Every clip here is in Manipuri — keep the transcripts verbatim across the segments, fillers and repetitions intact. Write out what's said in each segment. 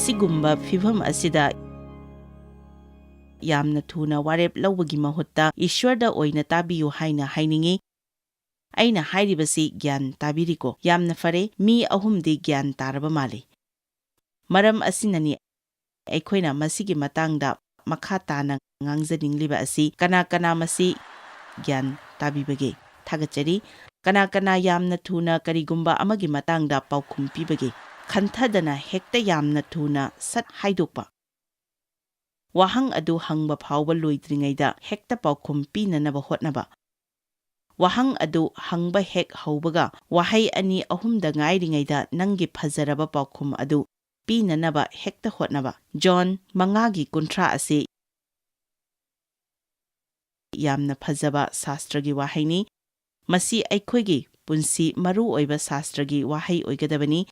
ꯑꯁꯤꯒꯨꯝꯕ ꯐꯤꯚꯝ ꯑꯁꯤꯗ ꯌꯥꯝꯅ ꯊꯨꯅ ꯋꯥꯔꯦꯞ ꯂꯧꯕꯒꯤ ꯃꯍꯨꯠꯇ ꯏꯁ꯭ꯋꯔꯗ ꯑꯣꯏꯅ ꯇꯥꯕꯤꯌꯨ ꯍꯥꯏꯅ ꯍꯥꯏꯅꯤꯡꯏ꯫ ꯑꯩꯅ ꯍꯥꯏꯔꯤꯕꯁꯤ ꯒ꯭ꯌꯥꯟ ꯇꯥꯕꯤꯔꯤꯀꯣ? ꯌꯥꯝꯅ ꯐꯔꯦ, ꯃꯤ ꯑꯍꯨꯝꯗꯤ ꯒ꯭ꯌꯥꯟ ꯇꯥꯔꯕ ꯃꯥꯜꯂꯤ꯫ ꯃꯔꯝ ꯑꯁꯤꯅꯅꯤ ꯑꯩꯈꯣꯏꯅ ꯃꯁꯤꯒꯤ ꯃꯇꯥꯡꯗ ꯃꯈꯥ ꯇꯥꯅ ꯉꯥꯡꯖꯅꯤꯡꯂꯤꯕ ꯑꯁꯤ꯫ ꯀꯅꯥ ꯀꯅꯥ ꯃꯁꯤ ꯒ꯭ꯌꯥꯟ ꯇꯥꯕꯤꯕꯒꯦ? ꯊꯥꯒꯠꯆꯔꯤ꯫ ꯀꯅꯥ ꯀꯅꯥ ꯌꯥꯝꯅ ꯊꯨꯅ ꯀꯔꯤꯒꯨꯝꯕ ꯑꯃꯒꯤ ꯃꯇꯥꯡꯗ ꯄꯥꯎꯈꯨꯝ ꯄꯤꯕꯒꯦ? ꯈꯟꯊꯗꯅ ꯍꯦꯛꯇ ꯌꯥꯝꯅ ꯊꯨꯅ ꯁꯠ ꯍꯥꯏꯗꯣꯛꯄ꯫ ꯋꯥꯍꯪ ꯑꯗꯨ ꯍꯪꯕ ꯐꯥꯎꯕ ꯂꯣꯏꯗ꯭ꯔꯤꯉꯩꯗ ꯍꯦꯛꯇ ꯄꯥꯎꯈꯨꯝ ꯄꯤꯅꯅꯕ ꯍꯣꯠꯅꯕ꯫ ꯋꯥꯍꯪ ꯑꯗꯨ ꯍꯪꯕ ꯍꯦꯛ ꯍꯧꯕꯒ, ꯋꯥꯍꯩ ꯑꯅꯤ ꯑꯍꯨꯝꯗ ꯉꯥꯏꯔꯤꯉꯩꯗ ꯅꯪꯒꯤ ꯐꯖꯔꯕ ꯄꯥꯎꯈꯨꯝ ꯑꯗꯨ ꯄꯤꯅꯅꯕ ꯍꯦꯛꯇ ꯍꯣꯠꯅꯕ꯫ ꯖꯣꯟ ꯃꯉꯥꯒꯤ ꯀꯨꯟꯊ꯭ꯔꯥ ꯑꯁꯤ ꯌꯥꯝꯅ ꯐꯖꯕ ꯁꯥꯁꯇ꯭ꯔꯒꯤ ꯋꯥꯍꯩꯅꯤ꯫ ꯃꯁꯤ ꯑꯩꯈꯣꯏꯒꯤ ꯄꯨꯟꯁꯤ ꯃꯔꯨ ꯑꯣꯏꯕ ꯁꯥꯁꯇ꯭ꯔꯒꯤ ꯋꯥꯍꯩ ꯑꯣꯏꯒꯗꯕꯅꯤ꯫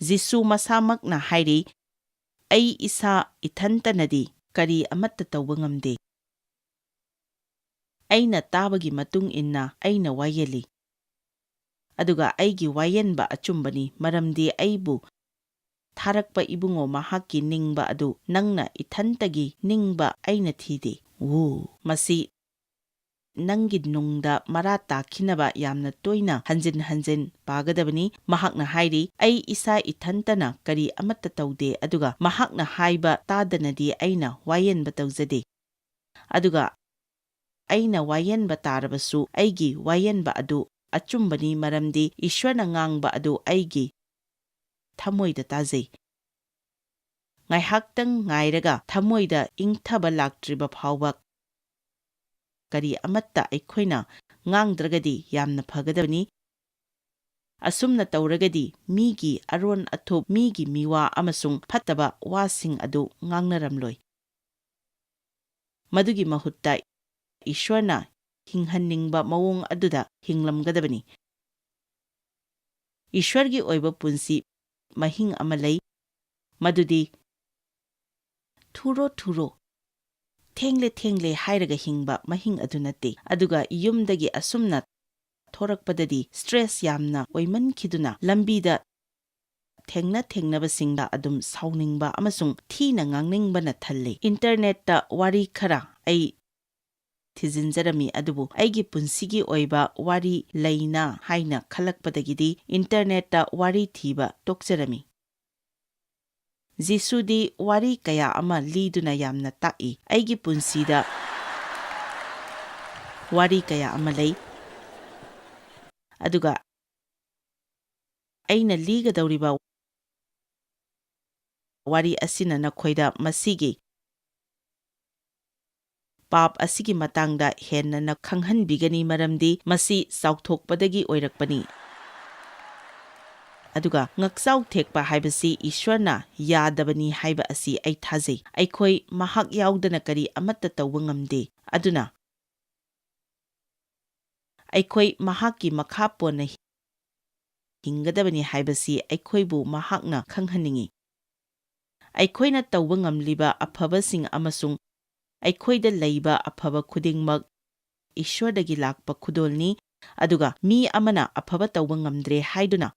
ꯖꯤꯁꯨ ꯃꯁꯥꯃꯛꯅ ꯍꯥꯏꯔꯤ, "ꯑꯩ ꯏꯁꯥ ꯏꯊꯟꯇꯅꯗꯤ ꯀꯔꯤ ꯑꯃꯠꯇ ꯇꯧꯕ ꯉꯝꯗꯦ꯫ ꯑꯩꯅ ꯇꯥꯕꯒꯤ ꯃꯇꯨꯡ ꯏꯟꯅ ꯑꯩꯅ ꯋꯥꯌꯦꯜꯂꯤ꯫ ꯑꯗꯨꯒ ꯑꯩꯒꯤ ꯋꯥꯌꯦꯟꯕ ꯑꯆꯨꯝꯕꯅꯤ, ꯃꯔꯝꯗꯤ ꯑꯩꯕꯨ ꯊꯥꯔꯛꯄ ꯏꯕꯨꯡꯉꯣ ꯃꯍꯥꯛꯀꯤ ꯅꯤꯡꯕ ꯑꯗꯨ ꯅꯪꯅ ꯏꯊꯟꯇꯒꯤ ꯅꯤꯡꯕ ꯑꯩꯅ ꯊꯤꯗꯦ꯫" ꯋꯨ꯫ ꯃꯁꯤ ꯅꯪꯒꯤ ꯅꯨꯡꯗ ꯃꯔꯥ ꯇꯥꯈꯤꯅꯕ ꯌꯥꯝꯅ ꯇꯣꯏꯅ ꯍꯟꯖꯤꯟ ꯍꯟꯖꯤꯟ ꯄꯥꯒꯗꯕꯅꯤ꯫ ꯃꯍꯥꯛꯅ ꯍꯥꯏꯔꯤ, "ꯑꯩ ꯏꯁꯥ ꯏꯊꯟꯇꯅ ꯀꯔꯤ ꯑꯃꯠꯇ ꯇꯧꯗꯦ, ꯑꯗꯨꯒ ꯃꯍꯥꯛꯅ ꯍꯥꯏꯕ ꯇꯥꯗꯅꯗꯤ ꯑꯩꯅ ꯋꯥꯌꯦꯟꯕ ꯇꯧꯖꯗꯦ꯫ ꯑꯗꯨꯒ ꯑꯩꯅ ꯋꯥꯌꯦꯟꯕ ꯇꯥꯔꯕꯁꯨ, ꯑꯩꯒꯤ ꯋꯥꯌꯦꯟꯕ ꯑꯗꯨ ꯑꯆꯨꯝꯕꯅꯤ, ꯃꯔꯝꯗꯤ ꯏꯁ꯭ꯋꯔꯅ ꯉꯥꯡꯕ ꯑꯗꯨ ꯑꯩꯒꯤ ꯊꯃꯣꯏꯗ ꯇꯥꯖꯩ꯫" ꯉꯥꯏꯍꯥꯛꯇꯪ ꯉꯥꯏꯔꯒ ꯊꯃꯣꯏꯗ ꯏꯪꯊꯕ ꯂꯥꯛꯇ꯭ꯔꯤꯕ ꯐꯥꯎꯕ ꯀꯔꯤ ꯑꯃꯠꯇ ꯑꯩꯈꯣꯏꯅ ꯉꯥꯡꯗ꯭ꯔꯒꯗꯤ ꯌꯥꯝꯅ ꯐꯒꯗꯕꯅꯤ꯫ ꯑꯁꯨꯝꯅ ꯇꯧꯔꯒꯗꯤ ꯃꯤꯒꯤ ꯑꯔꯣꯟ ꯑꯊꯨꯞ, ꯃꯤꯒꯤ ꯃꯤꯋꯥ ꯑꯃꯁꯨꯡ ꯐꯠꯇꯕ ꯋꯥꯁꯤꯡ ꯑꯗꯨ ꯉꯥꯡꯅꯔꯝꯂꯣꯏ꯫ ꯃꯗꯨꯒꯤ ꯃꯍꯨꯠꯇ ꯏꯁ꯭ꯋꯔꯅ ꯍꯤꯡꯍꯟꯅꯤꯡꯕ ꯃꯑꯣꯡ ꯑꯗꯨꯗ ꯍꯤꯡꯂꯝꯒꯗꯕꯅꯤ꯫ ꯏꯁ꯭ꯋꯔꯒꯤ ꯑꯣꯏꯕ ꯄꯨꯟꯁꯤ ꯃꯍꯤꯡ ꯑꯃ ꯂꯩ, ꯃꯗꯨꯗꯤ "ꯊꯨꯔꯣ, ꯊꯨꯔꯣ, ꯊꯦꯡꯂꯦ, ꯊꯦꯡꯂꯦ" ꯍꯥꯏꯔꯒ ꯍꯤꯡꯕ ꯃꯍꯤꯡ ꯑꯗꯨ ꯅꯠꯇꯦ꯫ ꯑꯗꯨꯒ ꯌꯨꯝꯗꯒꯤ ꯑꯁꯨꯝꯅ ꯊꯣꯔꯛꯄꯗꯗꯤ ꯁ꯭ꯇ꯭ꯔꯦꯁ ꯌꯥꯝꯅ ꯑꯣꯏꯃꯟꯈꯤꯗꯨꯅ ꯂꯝꯕꯤꯗ ꯊꯦꯡꯅ ꯊꯦꯡꯅꯕꯁꯤꯡꯗ ꯑꯗꯨꯝ ꯁꯥꯎꯅꯤꯡꯕ ꯑꯃꯁꯨꯡ ꯊꯤꯅ ꯉꯥꯡꯅꯤꯡꯕꯅ ꯊꯜꯂꯤ꯫ ꯏꯟꯇꯔꯅꯦꯠꯇ ꯋꯥꯔꯤ ꯈꯔ ꯑꯩ ꯊꯤꯖꯤꯟꯖꯔꯝꯃꯤ, ꯑꯗꯨꯕꯨ ꯑꯩꯒꯤ ꯄꯨꯟꯁꯤꯒꯤ ꯑꯣꯏꯕ ꯋꯥꯔꯤ ꯂꯩꯅ ꯍꯥꯏꯅ ꯈꯜꯂꯛꯄꯗꯒꯤꯗꯤ ꯏꯟꯇꯔꯅꯦꯠꯇ ꯋꯥꯔꯤ ꯊꯤꯕ ꯇꯣꯛꯆꯔꯝꯃꯤ꯫ ꯖꯤꯁꯨꯗꯤ ꯋꯥꯔꯤ ꯀꯌꯥ ꯑꯃ ꯂꯤꯗꯨꯅ ꯌꯥꯝꯅ ꯇꯥꯛꯏ꯫ ꯑꯩꯒꯤ ꯄꯨꯟꯁꯤꯗ ꯋꯥꯔꯤ ꯀꯌꯥ ꯑꯃ ꯂꯩ, ꯑꯗꯨꯒ ꯑꯩꯅ ꯂꯤꯒꯗꯧꯔꯤꯕ ꯋꯥꯔꯤ ꯑꯁꯤꯅ ꯅꯈꯣꯏꯗ ꯃꯁꯤꯒꯤ ꯄꯥꯞ ꯑꯁꯤꯒꯤ ꯃꯇꯥꯡꯗ ꯍꯦꯟꯅ ꯈꯪꯍꯟꯕꯤꯒꯅꯤ, ꯃꯔꯝꯗꯤ ꯃꯁꯤ ꯆꯥꯎꯊꯣꯛꯄꯗꯒꯤ ꯑꯣꯏꯔꯛꯄꯅꯤ꯫ ꯑꯗꯨꯒ ꯉꯛꯆꯥꯎ ꯊꯦꯛꯄ ꯍꯥꯏꯕꯁꯤ ꯏꯁ꯭ꯋꯔꯅ ꯌꯥꯗꯕꯅꯤ ꯍꯥꯏꯕ ꯑꯁꯤ ꯑꯩ ꯊꯥꯖꯩ꯫ ꯑꯩꯈꯣꯏ ꯃꯍꯥꯛ ꯌꯥꯎꯗꯅ ꯀꯔꯤ ꯑꯃꯠꯇ ꯇꯧꯕ ꯉꯝꯗꯦ꯫ ꯑꯗꯨꯅ ꯑꯩꯈꯣꯏ ꯃꯍꯥꯛꯀꯤ ꯃꯈꯥ ꯄꯣꯟꯅ ꯍꯤꯡꯒꯗꯕꯅꯤ ꯍꯥꯏꯕꯁꯤ ꯑꯩꯈꯣꯏꯕꯨ ꯃꯍꯥꯛꯅ ꯈꯪꯍꯟꯅꯤꯡꯏ꯫ ꯑꯩꯈꯣꯏꯅ ꯇꯧꯕ ꯉꯝꯂꯤꯕ ꯑꯐꯕꯁꯤꯡ ꯑꯃꯁꯨꯡ ꯑꯩꯈꯣꯏꯗ ꯂꯩꯕ ꯑꯐꯕ ꯈꯨꯗꯤꯡꯃꯛ ꯏꯁ꯭ꯋꯔꯗꯒꯤ ꯂꯥꯛꯄ ꯈꯨꯗꯣꯜꯅꯤ, ꯑꯗꯨꯒ ꯃꯤ ꯑꯃꯅ ꯑꯐꯕ ꯇꯧꯕ ꯉꯝꯗ꯭ꯔꯦ ꯍꯥꯏꯗꯨꯅ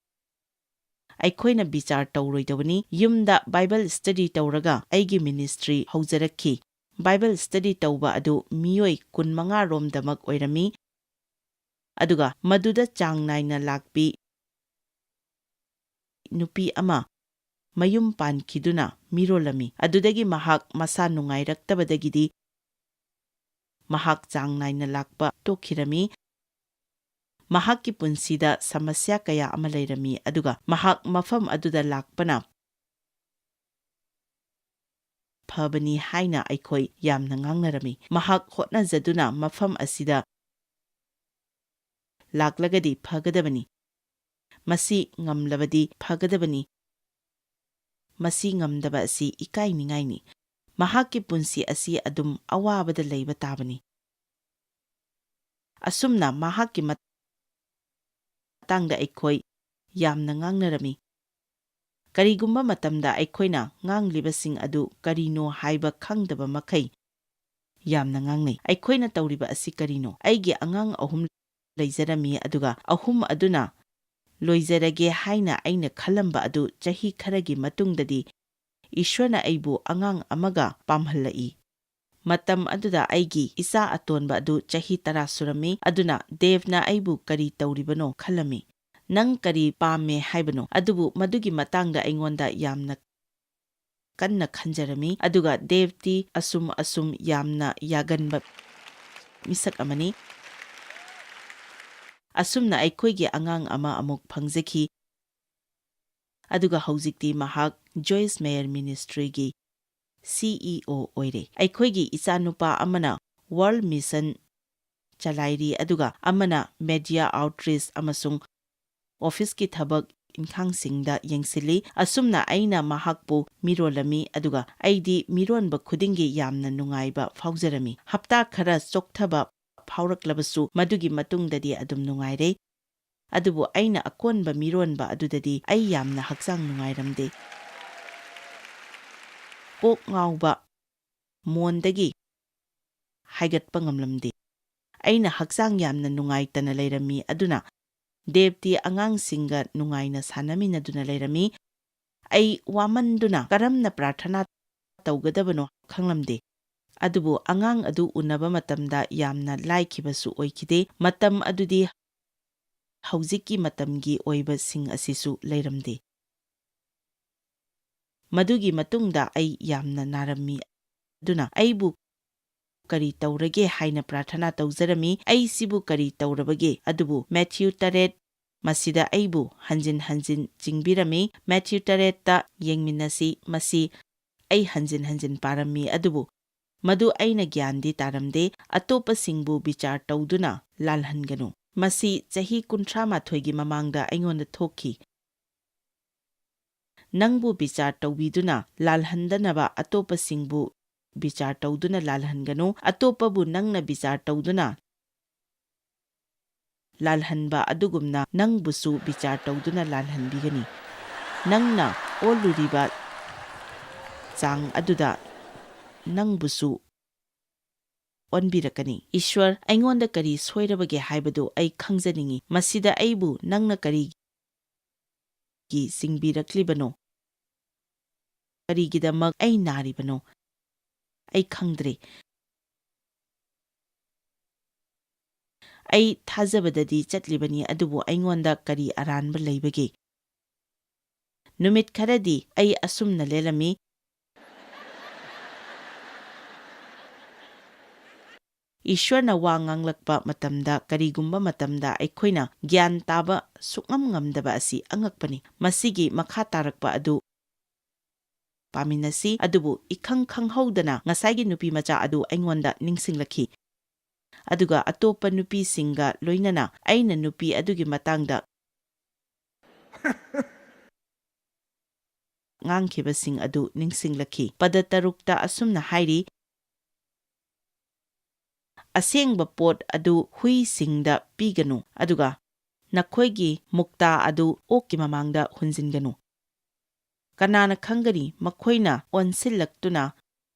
ꯑꯩꯈꯣꯏꯅ ꯕꯤꯆꯥꯔ ꯇꯧꯔꯣꯏꯗꯕꯅꯤ꯫ ꯌꯨꯝꯗ ꯕꯥꯏꯕꯜ ꯁ꯭ꯇꯗꯤ ꯇꯧꯔꯒ ꯑꯩꯒꯤ ꯃꯤꯅꯤꯁꯇ꯭ꯔꯤ ꯍꯧꯖꯔꯛꯈꯤ꯫ ꯕꯥꯏꯕꯜ ꯁ꯭ꯇꯗꯤ ꯇꯧꯕ ꯑꯗꯨ ꯃꯤꯑꯣꯏ ꯀꯨꯟꯃꯉꯥ ꯔꯣꯝꯗꯃꯛ ꯑꯣꯏꯔꯝꯃꯤ, ꯑꯗꯨꯒ ꯃꯗꯨꯗ ꯆꯥꯡ ꯅꯥꯏꯅ ꯂꯥꯛꯄꯤ ꯅꯨꯄꯤ ꯑꯃ ꯃꯌꯨꯝ ꯄꯥꯟꯈꯤꯗꯨꯅ ꯃꯤꯔꯣꯜꯂꯝꯃꯤ꯫ ꯑꯗꯨꯗꯒꯤ ꯃꯍꯥꯛ ꯃꯁꯥ ꯅꯨꯡꯉꯥꯏꯔꯛꯇꯕꯗꯒꯤꯗꯤ ꯃꯍꯥꯛ ꯆꯥꯡ ꯅꯥꯏꯅ ꯂꯥꯛꯄ ꯇꯣꯛꯈꯤꯔꯝꯃꯤ꯫ ꯃꯍꯥꯛꯀꯤ ꯄꯨꯟꯁꯤꯗ ꯁꯃꯁ꯭ꯌꯥ ꯀꯌꯥ ꯑꯃ ꯂꯩꯔꯝꯃꯤ, ꯑꯗꯨꯒ ꯃꯍꯥꯛ ꯃꯐꯝ ꯑꯗꯨꯗ ꯂꯥꯛꯄꯅ ꯐꯕꯅꯤ ꯍꯥꯏꯅ ꯑꯩꯈꯣꯏ ꯌꯥꯝꯅ ꯉꯥꯡꯅꯔꯝꯃꯤ꯫ ꯃꯍꯥꯛ ꯍꯣꯠꯅꯖꯗꯨꯅ ꯃꯐꯝ ꯑꯁꯤꯗ ꯂꯥꯛꯂꯒꯗꯤ ꯐꯒꯗꯕꯅꯤ꯫ ꯃꯁꯤ ꯉꯝꯂꯕꯗꯤ ꯐꯒꯗꯕꯅꯤ꯫ ꯃꯁꯤ ꯉꯝꯗꯕ ꯑꯁꯤ ꯏꯀꯥꯏꯅꯤꯡꯉꯥꯏꯅꯤ꯫ ꯃꯍꯥꯛꯀꯤ ꯄꯨꯟꯁꯤ ꯑꯁꯤ ꯑꯗꯨꯝ ꯑꯋꯥꯕꯗ ꯂꯩꯕ ꯇꯥꯕꯅꯤ꯫ ꯑꯁꯨꯝꯅ ꯃꯍꯥꯛꯀꯤ ꯃꯇꯥꯡꯗ ꯑꯩꯈꯣꯏ ꯌꯥꯝꯅ ꯉꯥꯡꯅꯔꯝꯃꯤ꯫ ꯀꯔꯤꯒꯨꯝꯕ ꯃꯇꯝꯗ ꯑꯩꯈꯣꯏꯅ ꯉꯥꯡꯂꯤꯕꯁꯤꯡ ꯑꯗꯨ ꯀꯔꯤꯅꯣ ꯍꯥꯏꯕ ꯈꯪꯗꯕ ꯃꯈꯩ ꯌꯥꯝꯅ ꯉꯥꯡꯅꯩ꯫ ꯑꯩꯈꯣꯏꯅ ꯇꯧꯔꯤꯕ ꯑꯁꯤ ꯀꯔꯤꯅꯣ? ꯑꯩꯒꯤ ꯑꯉꯥꯡ ꯑꯍꯨꯝ ꯂꯩꯖꯔꯝꯃꯤ, ꯑꯗꯨꯒ ꯑꯍꯨꯝ ꯑꯗꯨꯅ ꯂꯣꯏꯖꯔꯒꯦ ꯍꯥꯏꯅ ꯑꯩꯅ ꯈꯜꯂꯝꯕ ꯑꯗꯨ ꯆꯍꯤ ꯈꯔꯒꯤ ꯃꯇꯨꯡꯗꯗꯤ ꯏꯁ꯭ꯋꯔꯅ ꯑꯩꯕꯨ ꯑꯉꯥꯡ ꯑꯃꯒ ꯄꯥꯝꯍꯜꯂꯛꯏ꯫ ꯃꯇꯝ ꯑꯗꯨꯗ ꯑꯩꯒꯤ ꯏꯆꯥ ꯑꯇꯣꯟꯕ ꯑꯗꯨ ꯆꯍꯤ ꯇꯔꯥ ꯁꯨꯔꯝꯃꯤ, ꯑꯗꯨꯅ ꯗꯦꯕꯅ ꯑꯩꯕꯨ ꯀꯔꯤ ꯇꯧꯔꯤꯕꯅꯣ ꯈꯜꯂꯝꯃꯤ꯫ "ꯅꯪ ꯀꯔꯤ ꯄꯥꯝꯃꯦ ꯍꯥꯏꯕꯅꯣ?" ꯑꯗꯨꯕꯨ ꯃꯗꯨꯒꯤ ꯃꯇꯥꯡꯗ ꯑꯩꯉꯣꯟꯗ ꯌꯥꯝꯅ ꯀꯟꯅ ꯈꯟꯖꯔꯝꯃꯤ, ꯑꯗꯨꯒ ꯗꯦꯕꯇꯤ ꯑꯁꯨꯝ ꯑꯁꯨꯝ ꯌꯥꯝꯅ ꯌꯥꯒꯟꯕ ꯃꯤꯁꯛ ꯑꯃꯅꯤ꯫ ꯑꯁꯨꯝꯅ ꯑꯩꯈꯣꯏꯒꯤ ꯑꯉꯥꯡ ꯑꯃ ꯑꯃꯨꯛ ꯐꯪꯖꯈꯤ, ꯑꯗꯨꯒ ꯍꯧꯖꯤꯛꯇꯤ ꯃꯍꯥꯛ ꯖꯣꯏꯁ ꯃꯦꯌꯔ ꯃꯤꯅꯤꯁꯇ꯭ꯔꯤꯒꯤ ꯁꯤ ꯏ ꯑꯣ ꯑꯣꯏꯔꯦ꯫ ꯑꯩꯈꯣꯏꯒꯤ ꯏꯆꯥꯅꯨꯄꯥ ꯑꯃꯅ ꯋꯥꯔꯜ ꯃꯤꯁꯟ ꯆꯂꯥꯏꯔꯤ, ꯑꯗꯨꯒ ꯑꯃꯅ ꯃꯦꯗꯤꯌꯥ ꯑꯥꯎꯠꯔꯤꯆ ꯑꯃꯁꯨꯡ ꯑꯣꯐꯤꯁꯀꯤ ꯊꯕꯛ ꯏꯟꯈꯥꯡꯁꯤꯡꯗ ꯌꯦꯡꯁꯤꯜꯂꯤ꯫ ꯑꯁꯨꯝꯅ ꯑꯩꯅ ꯃꯍꯥꯛꯄꯨ ꯃꯤꯔꯣꯜꯂꯝꯃꯤ, ꯑꯗꯨꯒ ꯑꯩꯗꯤ ꯃꯤꯔꯣꯟꯕ ꯈꯨꯗꯤꯡꯒꯤ ꯌꯥꯝꯅ ꯅꯨꯡꯉꯥꯏꯕ ꯐꯥꯎꯖꯔꯝꯃꯤ꯫ ꯍꯞꯇꯥ ꯈꯔ ꯆꯣꯛꯊꯕ ꯐꯥꯎꯔꯛꯂꯕꯁꯨ, ꯃꯗꯨꯒꯤ ꯃꯇꯨꯡꯗꯗꯤ ꯑꯗꯨꯝ ꯅꯨꯡꯉꯥꯏꯔꯦ꯫ ꯑꯗꯨꯕꯨ ꯑꯩꯅ ꯑꯀꯣꯟꯕ ꯃꯤꯔꯣꯟꯕ ꯑꯗꯨꯗꯗꯤ ꯑꯩ ꯌꯥꯝꯅ ꯍꯛꯆꯥꯡ ꯅꯨꯡꯉꯥꯏꯔꯝꯗꯦ꯫ ꯀꯣꯛ ꯉꯥꯎꯕ, ꯃꯣꯟꯗꯒꯤ ꯍꯥꯏꯒꯠꯄ ꯉꯝꯂꯝꯗꯦ꯫ ꯑꯩꯅ ꯍꯛꯆꯥꯡ ꯌꯥꯝꯅ ꯅꯨꯡꯉꯥꯏꯇꯅ ꯂꯩꯔꯝꯃꯤ, ꯑꯗꯨꯅ ꯗꯦꯕꯇꯤ ꯑꯉꯥꯡꯁꯤꯡꯒ ꯅꯨꯡꯉꯥꯏꯅ ꯁꯥꯟꯅꯃꯤꯟꯅꯗꯨꯅ ꯂꯩꯔꯝꯃꯤ꯫ ꯑꯩ ꯋꯥꯃꯟꯗꯨꯅ ꯀꯔꯝꯅ ꯄ꯭ꯔꯥꯔꯊꯅꯥ ꯇꯧꯒꯗꯕꯅꯣ ꯈꯪꯂꯝꯗꯦ꯫ ꯑꯗꯨꯕꯨ ꯑꯉꯥꯡ ꯑꯗꯨ ꯎꯅꯕ ꯃꯇꯝꯗ ꯌꯥꯝꯅ ꯂꯥꯏꯈꯤꯕꯁꯨ ꯑꯣꯏꯈꯤꯗꯦ꯫ ꯃꯇꯝ ꯑꯗꯨꯗꯤ ꯍꯧꯖꯤꯛꯀꯤ ꯃꯇꯝꯒꯤ ꯑꯣꯏꯕꯁꯤꯡ ꯑꯁꯤꯁꯨ ꯂꯩꯔꯝꯗꯦ꯫ ꯃꯗꯨꯒꯤ ꯃꯇꯨꯡꯗ ꯑꯩ ꯌꯥꯝꯅ ꯅꯥꯔꯝꯃꯤ, ꯑꯗꯨꯅ ꯑꯩꯕꯨ ꯀꯔꯤ ꯇꯧꯔꯒꯦ ꯍꯥꯏꯅ ꯄ꯭ꯔꯥꯔꯊꯅꯥ ꯇꯧꯖꯔꯝꯃꯤ꯫ ꯑꯩꯁꯤꯕꯨ ꯀꯔꯤ ꯇꯧꯔꯕꯒꯦ? ꯑꯗꯨꯕꯨ ꯃꯦꯊ꯭ꯌꯨ ꯇꯔꯦꯠ ꯃꯁꯤꯗ ꯑꯩꯕꯨ ꯍꯟꯖꯤꯟ ꯍꯟꯖꯤꯟ ꯆꯤꯡꯕꯤꯔꯝꯃꯤ꯫ "ꯃꯦꯊ꯭ꯌꯨ ꯇꯔꯦꯠꯇ ꯌꯦꯡꯃꯤꯟꯅꯁꯤ, ꯃꯁꯤ ꯑꯩ ꯍꯟꯖꯤꯟ ꯍꯟꯖꯤꯟ ꯄꯥꯔꯝꯃꯤ, ꯑꯗꯨꯕꯨ ꯃꯗꯨ ꯑꯩꯅ ꯒ꯭ꯌꯥꯟꯗꯤ ꯇꯥꯔꯝꯗꯦ꯫ "ꯑꯇꯣꯞꯄꯁꯤꯡꯕꯨ ꯕꯤꯆꯥꯔ ꯇꯧꯗꯨꯅ ꯂꯥꯜꯍꯟꯒꯅꯨ"꯫ ꯃꯁꯤ ꯆꯍꯤ ꯀꯨꯟꯊ꯭ꯔꯥ ꯃꯥꯊꯣꯏꯒꯤ ꯃꯃꯥꯡꯗ ꯑꯩꯉꯣꯟꯗ ꯊꯣꯛꯈꯤ꯫ "ꯅꯪꯕꯨ ꯕꯤꯆꯥꯔ ꯇꯧꯕꯤꯗꯨꯅ ꯂꯥꯜꯍꯟꯗꯅꯕ ꯑꯇꯣꯞꯄꯁꯤꯡꯕꯨ ꯕꯤꯆꯥꯔ ꯇꯧꯗꯨꯅ ꯂꯥꯜꯍꯟꯒꯅꯨ꯫ ꯑꯇꯣꯞꯄꯕꯨ ꯅꯪꯅ ꯕꯤꯆꯥꯔ ꯇꯧꯗꯨꯅ ꯂꯥꯜꯍꯟꯕ ꯑꯗꯨꯒꯨꯝꯅ ꯅꯪꯕꯨꯁꯨ ꯕꯤꯆꯥꯔ ꯇꯧꯗꯨꯅ ꯂꯥꯜꯍꯟꯕꯤꯒꯅꯤ꯫ ꯅꯪꯅ ꯑꯣꯜꯂꯨꯔꯤꯕ ꯆꯥꯡ ꯑꯗꯨꯗ ꯅꯪꯕꯨꯁꯨ ꯑꯣꯟꯕꯤꯔꯛꯀꯅꯤ꯫ ꯏꯁ꯭ꯋꯔ, ꯑꯩꯉꯣꯟꯗ ꯀꯔꯤ ꯁꯣꯏꯔꯕꯒꯦ ꯍꯥꯏꯕꯗꯨ ꯑꯩ ꯈꯪꯖꯅꯤꯡꯏ꯫ ꯃꯁꯤꯗ ꯑꯩꯕꯨ ꯅꯪꯅ ꯀꯔꯤ ꯀꯔꯤꯒꯤ ꯆꯤꯡꯕꯤꯔꯛꯂꯤꯕꯅꯣ? ꯀꯔꯤꯒꯤꯗꯃꯛ ꯑꯩ ꯅꯥꯔꯤꯕꯅꯣ? ꯑꯩ ꯈꯪꯗ꯭ꯔꯦ꯫ ꯑꯩ ꯊꯥꯖꯕꯗꯗꯤ ꯆꯠꯂꯤꯕꯅꯤ, ꯑꯗꯨꯕꯨ ꯑꯩꯉꯣꯟꯗ ꯀꯔꯤ ꯑꯔꯥꯟꯕ ꯂꯩꯕꯒꯦ? ꯅꯨꯃꯤꯠ ꯈꯔꯗꯤ ꯑꯩ ꯑꯁꯨꯝꯅ ꯂꯦꯜꯂꯝꯃꯤ꯫ ꯏꯁ꯭ꯋꯔꯅ ꯋꯥ ꯉꯥꯡꯂꯛꯄ ꯃꯇꯝꯗ, ꯀꯔꯤꯒꯨꯝꯕ ꯃꯇꯝꯗ ꯑꯩꯈꯣꯏꯅ ꯒ꯭ꯌꯥꯟ ꯇꯥꯕ ꯁꯨꯛꯉꯝ ꯉꯝꯗꯕ ꯑꯁꯤ ꯑꯉꯛꯄꯅꯤ꯫ ꯃꯁꯤꯒꯤ ꯃꯈꯥ ꯇꯥꯔꯛꯄ ꯑꯗꯨ ꯄꯥꯃꯤꯟꯅꯁꯤ, ꯑꯗꯨꯕꯨ ꯏꯈꯪ ꯈꯪꯍꯧꯗꯅ ꯉꯁꯥꯏꯒꯤ ꯅꯨꯄꯤ ꯃꯆꯥ ꯑꯗꯨ ꯑꯩꯉꯣꯟꯗ ꯅꯤꯡꯁꯤꯡꯂꯛꯈꯤ꯫ ꯑꯗꯨꯒ ꯑꯇꯣꯞꯄ ꯅꯨꯄꯤꯁꯤꯡꯒ ꯂꯣꯏꯅꯅ ꯑꯩꯅ ꯅꯨꯄꯤ ꯑꯗꯨꯒꯤ ꯃꯇꯥꯡꯗ ꯉꯥꯡꯈꯤꯕꯁꯤꯡ ꯑꯗꯨ ꯅꯤꯡꯁꯤꯡꯂꯛꯈꯤ꯫ ꯄꯗ ꯇꯔꯨꯛꯇ ꯑꯁꯨꯝꯅ ꯍꯥꯏꯔꯤ, "ꯑꯁꯦꯡꯕ ꯄꯣꯠ ꯑꯗꯨ ꯍꯨꯏꯁꯤꯡꯗ ꯄꯤꯒꯅꯨ, ꯑꯗꯨꯒ ꯅꯈꯣꯏꯒꯤ ꯃꯨꯛꯇꯥ ꯑꯗꯨ ꯑꯣꯛꯀꯤ ꯃꯃꯥꯡꯗ ꯍꯨꯟꯖꯤꯟꯒꯅꯨ꯫ ꯀꯅꯥꯅ ꯈꯪꯒꯅꯤ, ꯃꯈꯣꯏꯅ ꯑꯣꯟꯁꯤꯜꯂꯛꯇꯨꯅ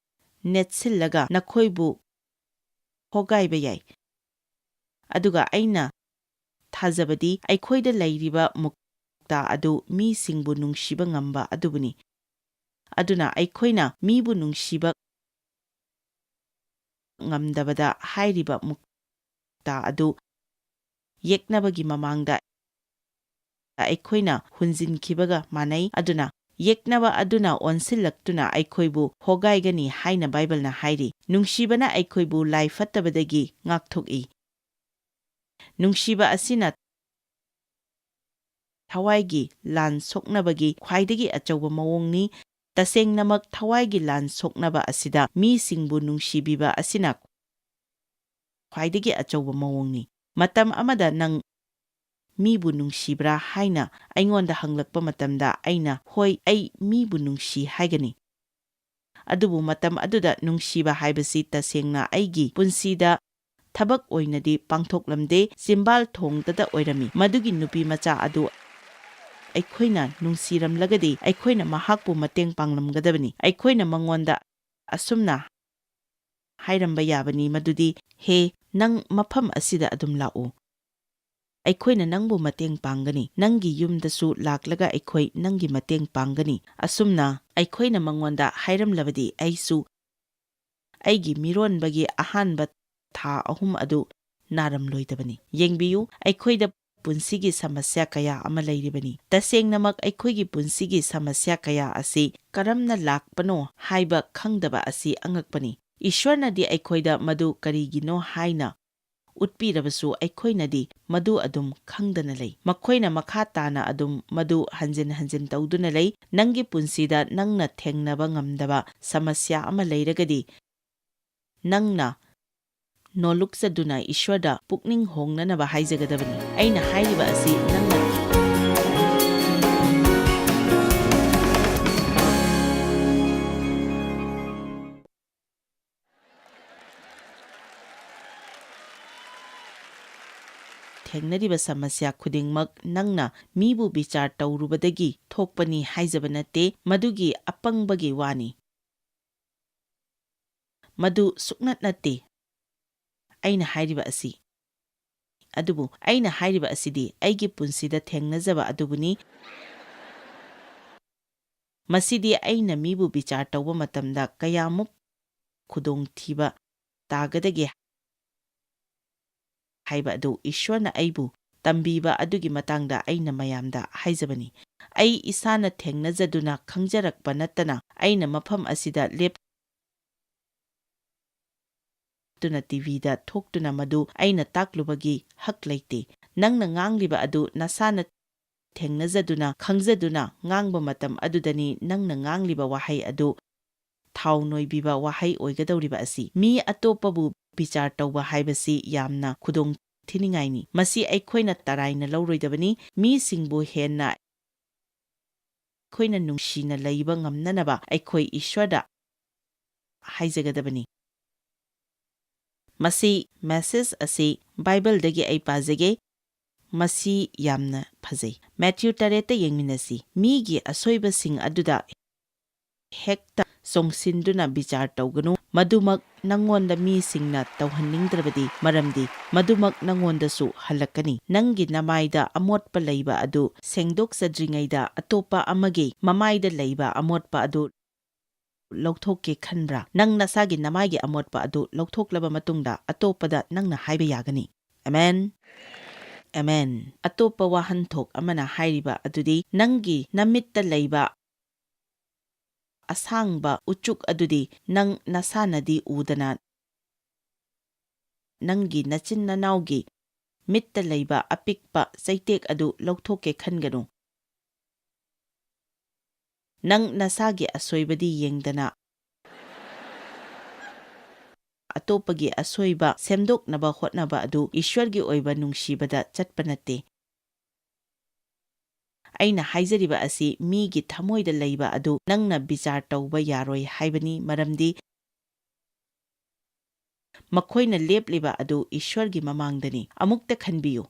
ꯅꯦꯠꯁꯤꯜꯂꯒ ꯅꯈꯣꯏꯕꯨ ꯍꯣꯒꯥꯏꯕ ꯌꯥꯏ꯫ ꯑꯗꯨꯒ ꯑꯩꯅ ꯊꯥꯖꯕꯗꯤ ꯑꯩꯈꯣꯏꯗ ꯂꯩꯔꯤꯕ ꯃꯨꯛꯇ ꯑꯗꯨ ꯃꯤꯁꯤꯡꯕꯨ ꯅꯨꯡꯁꯤꯕ ꯉꯝꯕ ꯑꯗꯨꯕꯨꯅꯤ꯫ ꯑꯗꯨꯅ ꯑꯩꯈꯣꯏꯅ ꯃꯤꯕꯨ ꯅꯨꯡꯁꯤꯕ ꯉꯝꯗꯕꯗ ꯍꯥꯏꯔꯤꯕ ꯃꯨꯛꯇ ꯑꯗꯨ ꯌꯦꯛꯅꯕꯒꯤ ꯃꯃꯥꯡꯗ ꯑꯩꯈꯣꯏꯅ ꯍꯨꯟꯖꯤꯟꯈꯤꯕꯒ ꯃꯥꯟꯅꯩ꯫ ꯑꯗꯨꯅ ꯌꯦꯛꯅꯕ ꯑꯗꯨꯅ ꯑꯣꯟꯁꯤꯜꯂꯛꯇꯨꯅ ꯑꯩꯈꯣꯏꯕꯨ ꯍꯣꯒꯥꯏꯒꯅꯤ ꯍꯥꯏꯅ ꯕꯥꯏꯕꯜꯅ ꯍꯥꯏꯔꯤ꯫ ꯅꯨꯡꯁꯤꯕꯅ ꯑꯩꯈꯣꯏꯕꯨ ꯂꯥꯏ ꯐꯠꯇꯕꯗꯒꯤ ꯉꯥꯛꯊꯣꯛꯏ꯫ ꯅꯨꯡꯁꯤꯕ ꯑꯁꯤꯅ ꯊꯋꯥꯏꯒꯤ ꯂꯥꯟ ꯁꯣꯛꯅꯕꯒꯤ ꯈ꯭ꯋꯥꯏꯗꯒꯤ ꯑꯆꯧꯕ ꯃꯑꯣꯡꯅꯤ꯫ ꯇꯁꯦꯡꯅꯃꯛ ꯊꯋꯥꯏꯒꯤ ꯂꯥꯟ ꯁꯣꯛꯅꯕ ꯑꯁꯤꯗ ꯃꯤꯁꯤꯡꯕꯨ ꯅꯨꯡꯁꯤꯕꯤꯕ ꯑꯁꯤꯅ ꯈ꯭ꯋꯥꯏꯗꯒꯤ ꯑꯆꯧꯕ ꯃꯑꯣꯡꯅꯤ꯫ ꯃꯇꯝ ꯑꯃꯗ ꯅꯪ ꯃꯤꯕꯨ ꯅꯨꯡꯁꯤꯕ꯭ꯔꯥ ꯍꯥꯏꯅ ꯑꯩꯉꯣꯟꯗ ꯍꯪꯂꯛꯄ ꯃꯇꯝꯗ ꯑꯩꯅ, "ꯍꯣꯏ, ꯑꯩ ꯃꯤꯕꯨ ꯅꯨꯡꯁꯤ" ꯍꯥꯏꯒꯅꯤ꯫ ꯑꯗꯨꯕꯨ ꯃꯇꯝ ꯑꯗꯨꯗ ꯅꯨꯡꯁꯤꯕ ꯍꯥꯏꯕꯁꯤ ꯇꯁꯦꯡꯅ ꯑꯩꯒꯤ ꯄꯨꯟꯁꯤꯗ ꯊꯕꯛ ꯑꯣꯏꯅꯗꯤ ꯄꯥꯡꯊꯣꯛꯂꯝꯗꯦ, ꯆꯤꯝꯕꯥꯜ ꯊꯣꯡꯗꯇ ꯑꯣꯏꯔꯝꯃꯤ꯫ ꯃꯗꯨꯒꯤ ꯅꯨꯄꯤ ꯃꯆꯥ ꯑꯗꯨ ꯑꯩꯈꯣꯏꯅ ꯅꯨꯡꯁꯤꯔꯝꯂꯒꯗꯤ ꯑꯩꯈꯣꯏꯅ ꯃꯍꯥꯛꯄꯨ ꯃꯇꯦꯡ ꯄꯥꯡꯂꯝꯒꯗꯕꯅꯤ꯫ ꯑꯩꯈꯣꯏꯅ ꯃꯉꯣꯟꯗ ꯑꯁꯨꯝꯅ ꯍꯥꯏꯔꯝꯕ ꯌꯥꯕꯅꯤ ꯃꯗꯨꯗꯤ, "ꯍꯦ, ꯅꯪ ꯃꯐꯝ ꯑꯁꯤꯗ ꯑꯗꯨꯝ ꯂꯥꯛꯎ꯫ ꯑꯩꯈꯣꯏꯅ ꯅꯪꯕꯨ ꯃꯇꯦꯡ ꯄꯥꯡꯒꯅꯤ꯫ ꯅꯪꯒꯤ ꯌꯨꯝꯗꯁꯨ ꯂꯥꯛꯂꯒ ꯑꯩꯈꯣꯏ ꯅꯪꯒꯤ ꯃꯇꯦꯡ ꯄꯥꯡꯒꯅꯤ꯫ ꯑꯁꯨꯝꯅ ꯑꯩꯈꯣꯏꯅ ꯃꯉꯣꯟꯗ ꯍꯥꯏꯔꯝꯂꯕꯗꯤ ꯑꯩꯁꯨ ꯑꯩꯒꯤ ꯃꯤꯔꯣꯟꯕꯒꯤ ꯑꯍꯥꯟꯕ ꯊꯥ ꯑꯍꯨꯝ ꯑꯗꯨ ꯅꯥꯔꯝꯂꯣꯏꯗꯕꯅꯤ꯫ ꯌꯦꯡꯕꯤꯌꯨ, ꯑꯩꯈꯣꯏꯗ ꯄꯨꯟꯁꯤꯒꯤ ꯁꯃꯁ꯭ꯌꯥ ꯀꯌꯥ ꯑꯃ ꯂꯩꯔꯤꯕꯅꯤ꯫ ꯇꯁꯦꯡꯅꯃꯛ ꯑꯩꯈꯣꯏꯒꯤ ꯄꯨꯟꯁꯤꯒꯤ ꯁꯃꯁ꯭ꯌꯥ ꯀꯌꯥ ꯑꯁꯤ ꯀꯔꯝꯅ ꯂꯥꯛꯄꯅꯣ ꯍꯥꯏꯕ ꯈꯪꯗꯕ ꯑꯁꯤ ꯑꯉꯛꯄꯅꯤ꯫ ꯏꯁ꯭ꯋꯔꯅꯗꯤ ꯑꯩꯈꯣꯏꯗ ꯃꯗꯨ ꯀꯔꯤꯒꯤꯅꯣ ꯍꯥꯏꯅ ꯎꯠꯄꯤꯔꯕꯁꯨ ꯑꯩꯈꯣꯏꯅꯗꯤ ꯃꯗꯨ ꯑꯗꯨꯝ ꯈꯪꯗꯅ ꯂꯩ꯫ ꯃꯈꯣꯏꯅ ꯃꯈꯥ ꯇꯥꯅ ꯑꯗꯨꯝ ꯃꯗꯨ ꯍꯟꯖꯤꯟ ꯍꯟꯖꯤꯟ ꯇꯧꯗꯨꯅ ꯂꯩ꯫ ꯅꯪꯒꯤ ꯄꯨꯟꯁꯤꯗ ꯅꯪꯅ ꯊꯦꯡꯅꯕ ꯉꯝꯗꯕ ꯁꯃꯁ꯭ꯌꯥ ꯑꯃ ꯂꯩꯔꯒꯗꯤ, ꯅꯪꯅ ꯅꯣꯂꯨꯛꯆꯗꯨꯅ ꯏꯁ꯭ꯋꯔꯗ ꯄꯨꯛꯅꯤꯡ ꯍꯣꯡꯅꯅꯕ ꯍꯥꯏꯖꯒꯗꯕꯅꯤ꯫ ꯑꯩꯅ ꯍꯥꯏꯔꯤꯕ ꯑꯁꯤ ꯅꯪꯅ ꯊꯦꯡꯅꯔꯤꯕ ꯁꯃꯁ꯭ꯌꯥ ꯈꯨꯗꯤꯡꯃꯛ ꯅꯪꯅ ꯃꯤꯕꯨ ꯕꯤꯆꯥꯔ ꯇꯧꯔꯨꯕꯗꯒꯤ ꯊꯣꯛꯄꯅꯤ ꯍꯥꯏꯖꯕ ꯅꯠꯇꯦ, ꯃꯗꯨꯒꯤ ꯑꯄꯪꯕꯒꯤ ꯋꯥꯅꯤ꯫ ꯃꯗꯨ ꯁꯨꯛꯅꯠ ꯅꯠꯇꯦ꯫ ꯑꯩꯅ ꯍꯥꯏꯔꯤꯕ ꯑꯁꯤ, ꯑꯗꯨꯕꯨ ꯑꯩꯅ ꯍꯥꯏꯔꯤꯕ ꯑꯁꯤꯗꯤ ꯑꯩꯒꯤ ꯄꯨꯟꯁꯤꯗ ꯊꯦꯡꯅꯖꯕ ꯑꯗꯨꯕꯨꯅꯤ꯫ ꯃꯁꯤꯗꯤ ꯑꯩꯅ ꯃꯤꯕꯨ ꯕꯤꯆꯥꯔ ꯇꯧꯕ ꯃꯇꯝꯗ ꯀꯌꯥꯃꯨꯛ ꯈꯨꯗꯣꯡꯊꯤꯕ ꯇꯥꯒꯗꯒꯦ ꯍꯥꯏꯕ ꯑꯗꯨ ꯏꯁ꯭ꯋꯔꯅ ꯑꯩꯕꯨ ꯇꯝꯕꯤꯕ ꯑꯗꯨꯒꯤ ꯃꯇꯥꯡꯗ ꯑꯩꯅ ꯃꯌꯥꯝꯗ ꯍꯥꯏꯖꯕꯅꯤ꯫ ꯑꯩ ꯏꯁꯥꯅ ꯊꯦꯡꯅꯖꯗꯨꯅ ꯈꯪꯖꯔꯛꯄ ꯅꯠꯇꯅ ꯑꯩꯅ ꯃꯐꯝ ꯑꯁꯤꯗ ꯂꯦꯞ ꯇꯨꯅ ꯇꯤꯚꯤꯗ ꯊꯣꯛꯇꯨꯅ ꯃꯗꯨ ꯑꯩꯅ ꯇꯥꯛꯂꯨꯕꯒꯤ ꯍꯛ ꯂꯩꯇꯦ꯫ ꯅꯪꯅ ꯉꯥꯡꯂꯤꯕ ꯑꯗꯨ ꯅꯁꯥꯅ ꯊꯦꯡꯅꯖꯗꯨꯅ, ꯈꯪꯖꯗꯨꯅ ꯉꯥꯡꯕ ꯃꯇꯝ ꯑꯗꯨꯗꯅꯤ ꯅꯪꯅ ꯉꯥꯡꯂꯤꯕ ꯋꯥꯍꯩ ꯑꯗꯨ ꯊꯥꯎ ꯅꯣꯏꯕꯤꯕ ꯋꯥꯍꯩ ꯑꯣꯏꯒꯗꯧꯔꯤꯕ ꯑꯁꯤ꯫ ꯃꯤ ꯑꯇꯣꯞꯄꯕꯨ ꯕꯤꯆꯥꯔ ꯇꯧꯕ ꯍꯥꯏꯕꯁꯤ ꯌꯥꯝꯅ ꯈꯨꯗꯣꯡ ꯊꯤꯅꯤꯡꯉꯥꯏꯅꯤ꯫ ꯃꯁꯤ ꯑꯩꯈꯣꯏꯅ ꯇꯔꯥꯏꯅ ꯂꯧꯔꯣꯏꯗꯕꯅꯤ꯫ ꯃꯤꯁꯤꯡꯕꯨ ꯍꯦꯟꯅ ꯑꯩꯈꯣꯏꯅ ꯅꯨꯡꯁꯤꯅ ꯂꯩꯕ ꯉꯝꯅꯅꯕ ꯑꯩꯈꯣꯏ ꯏꯁ꯭ꯋꯔꯗ ꯍꯥꯏꯖꯒꯗꯕꯅꯤ꯫ ꯃꯁꯤ, ꯃꯦꯁꯦꯖ ꯑꯁꯤ ꯕꯥꯏꯕꯜꯗꯒꯤ ꯑꯩ ꯄꯥꯖꯒꯦ꯫ ꯃꯁꯤ ꯌꯥꯝꯅ ꯐꯖꯩ꯫ ꯃꯦꯊ꯭ꯌꯨ ꯇꯔꯦꯠꯇ ꯌꯦꯡꯃꯤꯟꯅꯁꯤ꯫ ꯃꯤꯒꯤ ꯑꯁꯣꯏꯕꯁꯤꯡ ꯑꯗꯨꯗ ꯍꯦꯛꯇ ꯆꯣꯡꯁꯤꯟꯗꯨꯅ ꯕꯤꯆꯥꯔ ꯇꯧꯒꯅꯨ꯫ ꯃꯗꯨꯃꯛ ꯅꯪꯉꯣꯟꯗ ꯃꯤꯁꯤꯡꯅ ꯇꯧꯍꯟꯅꯤꯡꯗ꯭ꯔꯕꯗꯤ, ꯃꯔꯝꯗꯤ ꯃꯗꯨꯃꯛ ꯅꯪꯉꯣꯟꯗꯁꯨ ꯍꯜꯂꯛꯀꯅꯤ꯫ ꯅꯪꯒꯤ ꯅꯃꯥꯏꯗ ꯑꯃꯣꯠꯄ ꯂꯩꯕ ꯑꯗꯨ ꯁꯦꯡꯗꯣꯛꯆꯗ꯭ꯔꯤꯉꯩꯗ ꯑꯇꯣꯞꯄ ꯑꯃꯒꯤ ꯃꯃꯥꯏꯗ ꯂꯩꯕ ꯑꯃꯣꯠꯄ ꯑꯗꯨ ꯂꯧꯊꯣꯛꯀꯦ ꯈꯟꯕ꯭ꯔꯥ? ꯅꯪ ꯅꯁꯥꯒꯤ ꯅꯃꯥꯏꯒꯤ ꯑꯃꯣꯠꯄ ꯑꯗꯨ ꯂꯧꯊꯣꯛꯂꯕ ꯃꯇꯨꯡꯗ ꯑꯇꯣꯞꯄꯗ ꯅꯪꯅ ꯍꯥꯏꯕ ꯌꯥꯒꯅꯤ꯫ ꯑꯃꯦꯟ꯫ ꯑꯃꯦꯟ꯫ ꯑꯇꯣꯞꯄ ꯋꯥꯍꯟꯊꯣꯛ ꯑꯃꯅ ꯍꯥꯏꯔꯤꯕ ꯑꯗꯨꯗꯤ ꯅꯪꯒꯤ ꯅꯃꯤꯠꯇ ꯂꯩꯕ ꯑꯁꯥꯡꯕ ꯎꯆꯨꯛ ꯑꯗꯨꯗꯤ ꯅꯪ ꯅꯁꯥꯅꯗꯤ ꯎꯗꯅ ꯅꯪꯒꯤ ꯅꯆꯤꯟ ꯅꯅꯥꯎꯒꯤ ꯃꯤꯠꯇ ꯂꯩꯕ ꯑꯄꯤꯛꯄ ꯆꯩꯇꯦꯛ ꯑꯗꯨ ꯂꯧꯊꯣꯛꯀꯦ ꯈꯟꯒꯅꯨ꯫ ꯅꯪ ꯅꯁꯥꯒꯤ ꯑꯁꯣꯏꯕꯗꯤ ꯌꯦꯡꯗꯅ ꯑꯇꯣꯞꯄꯒꯤ ꯑꯁꯣꯏꯕ ꯁꯦꯝꯗꯣꯛꯅꯕ ꯍꯣꯠꯅꯕ ꯑꯗꯨ ꯏꯁ꯭ꯋꯔꯒꯤ ꯑꯣꯏꯕ ꯅꯨꯡꯁꯤꯕꯗ ꯆꯠꯄ ꯅꯠꯇꯦ꯫ ꯑꯩꯅ ꯍꯥꯏꯖꯔꯤꯕ ꯑꯁꯤ ꯃꯤꯒꯤ ꯊꯃꯣꯏꯗ ꯂꯩꯕ ꯑꯗꯨ ꯅꯪꯅ ꯕꯤꯆꯥꯔ ꯇꯧꯕ ꯌꯥꯔꯣꯏ ꯍꯥꯏꯕꯅꯤ, ꯃꯔꯝꯗꯤ ꯃꯈꯣꯏꯅ ꯂꯦꯞꯂꯤꯕ ꯑꯗꯨ ꯏꯁ꯭ꯋꯔꯒꯤ ꯃꯃꯥꯡꯗꯅꯤ꯫ ꯑꯃꯨꯛꯇ ꯈꯟꯕꯤꯌꯨ,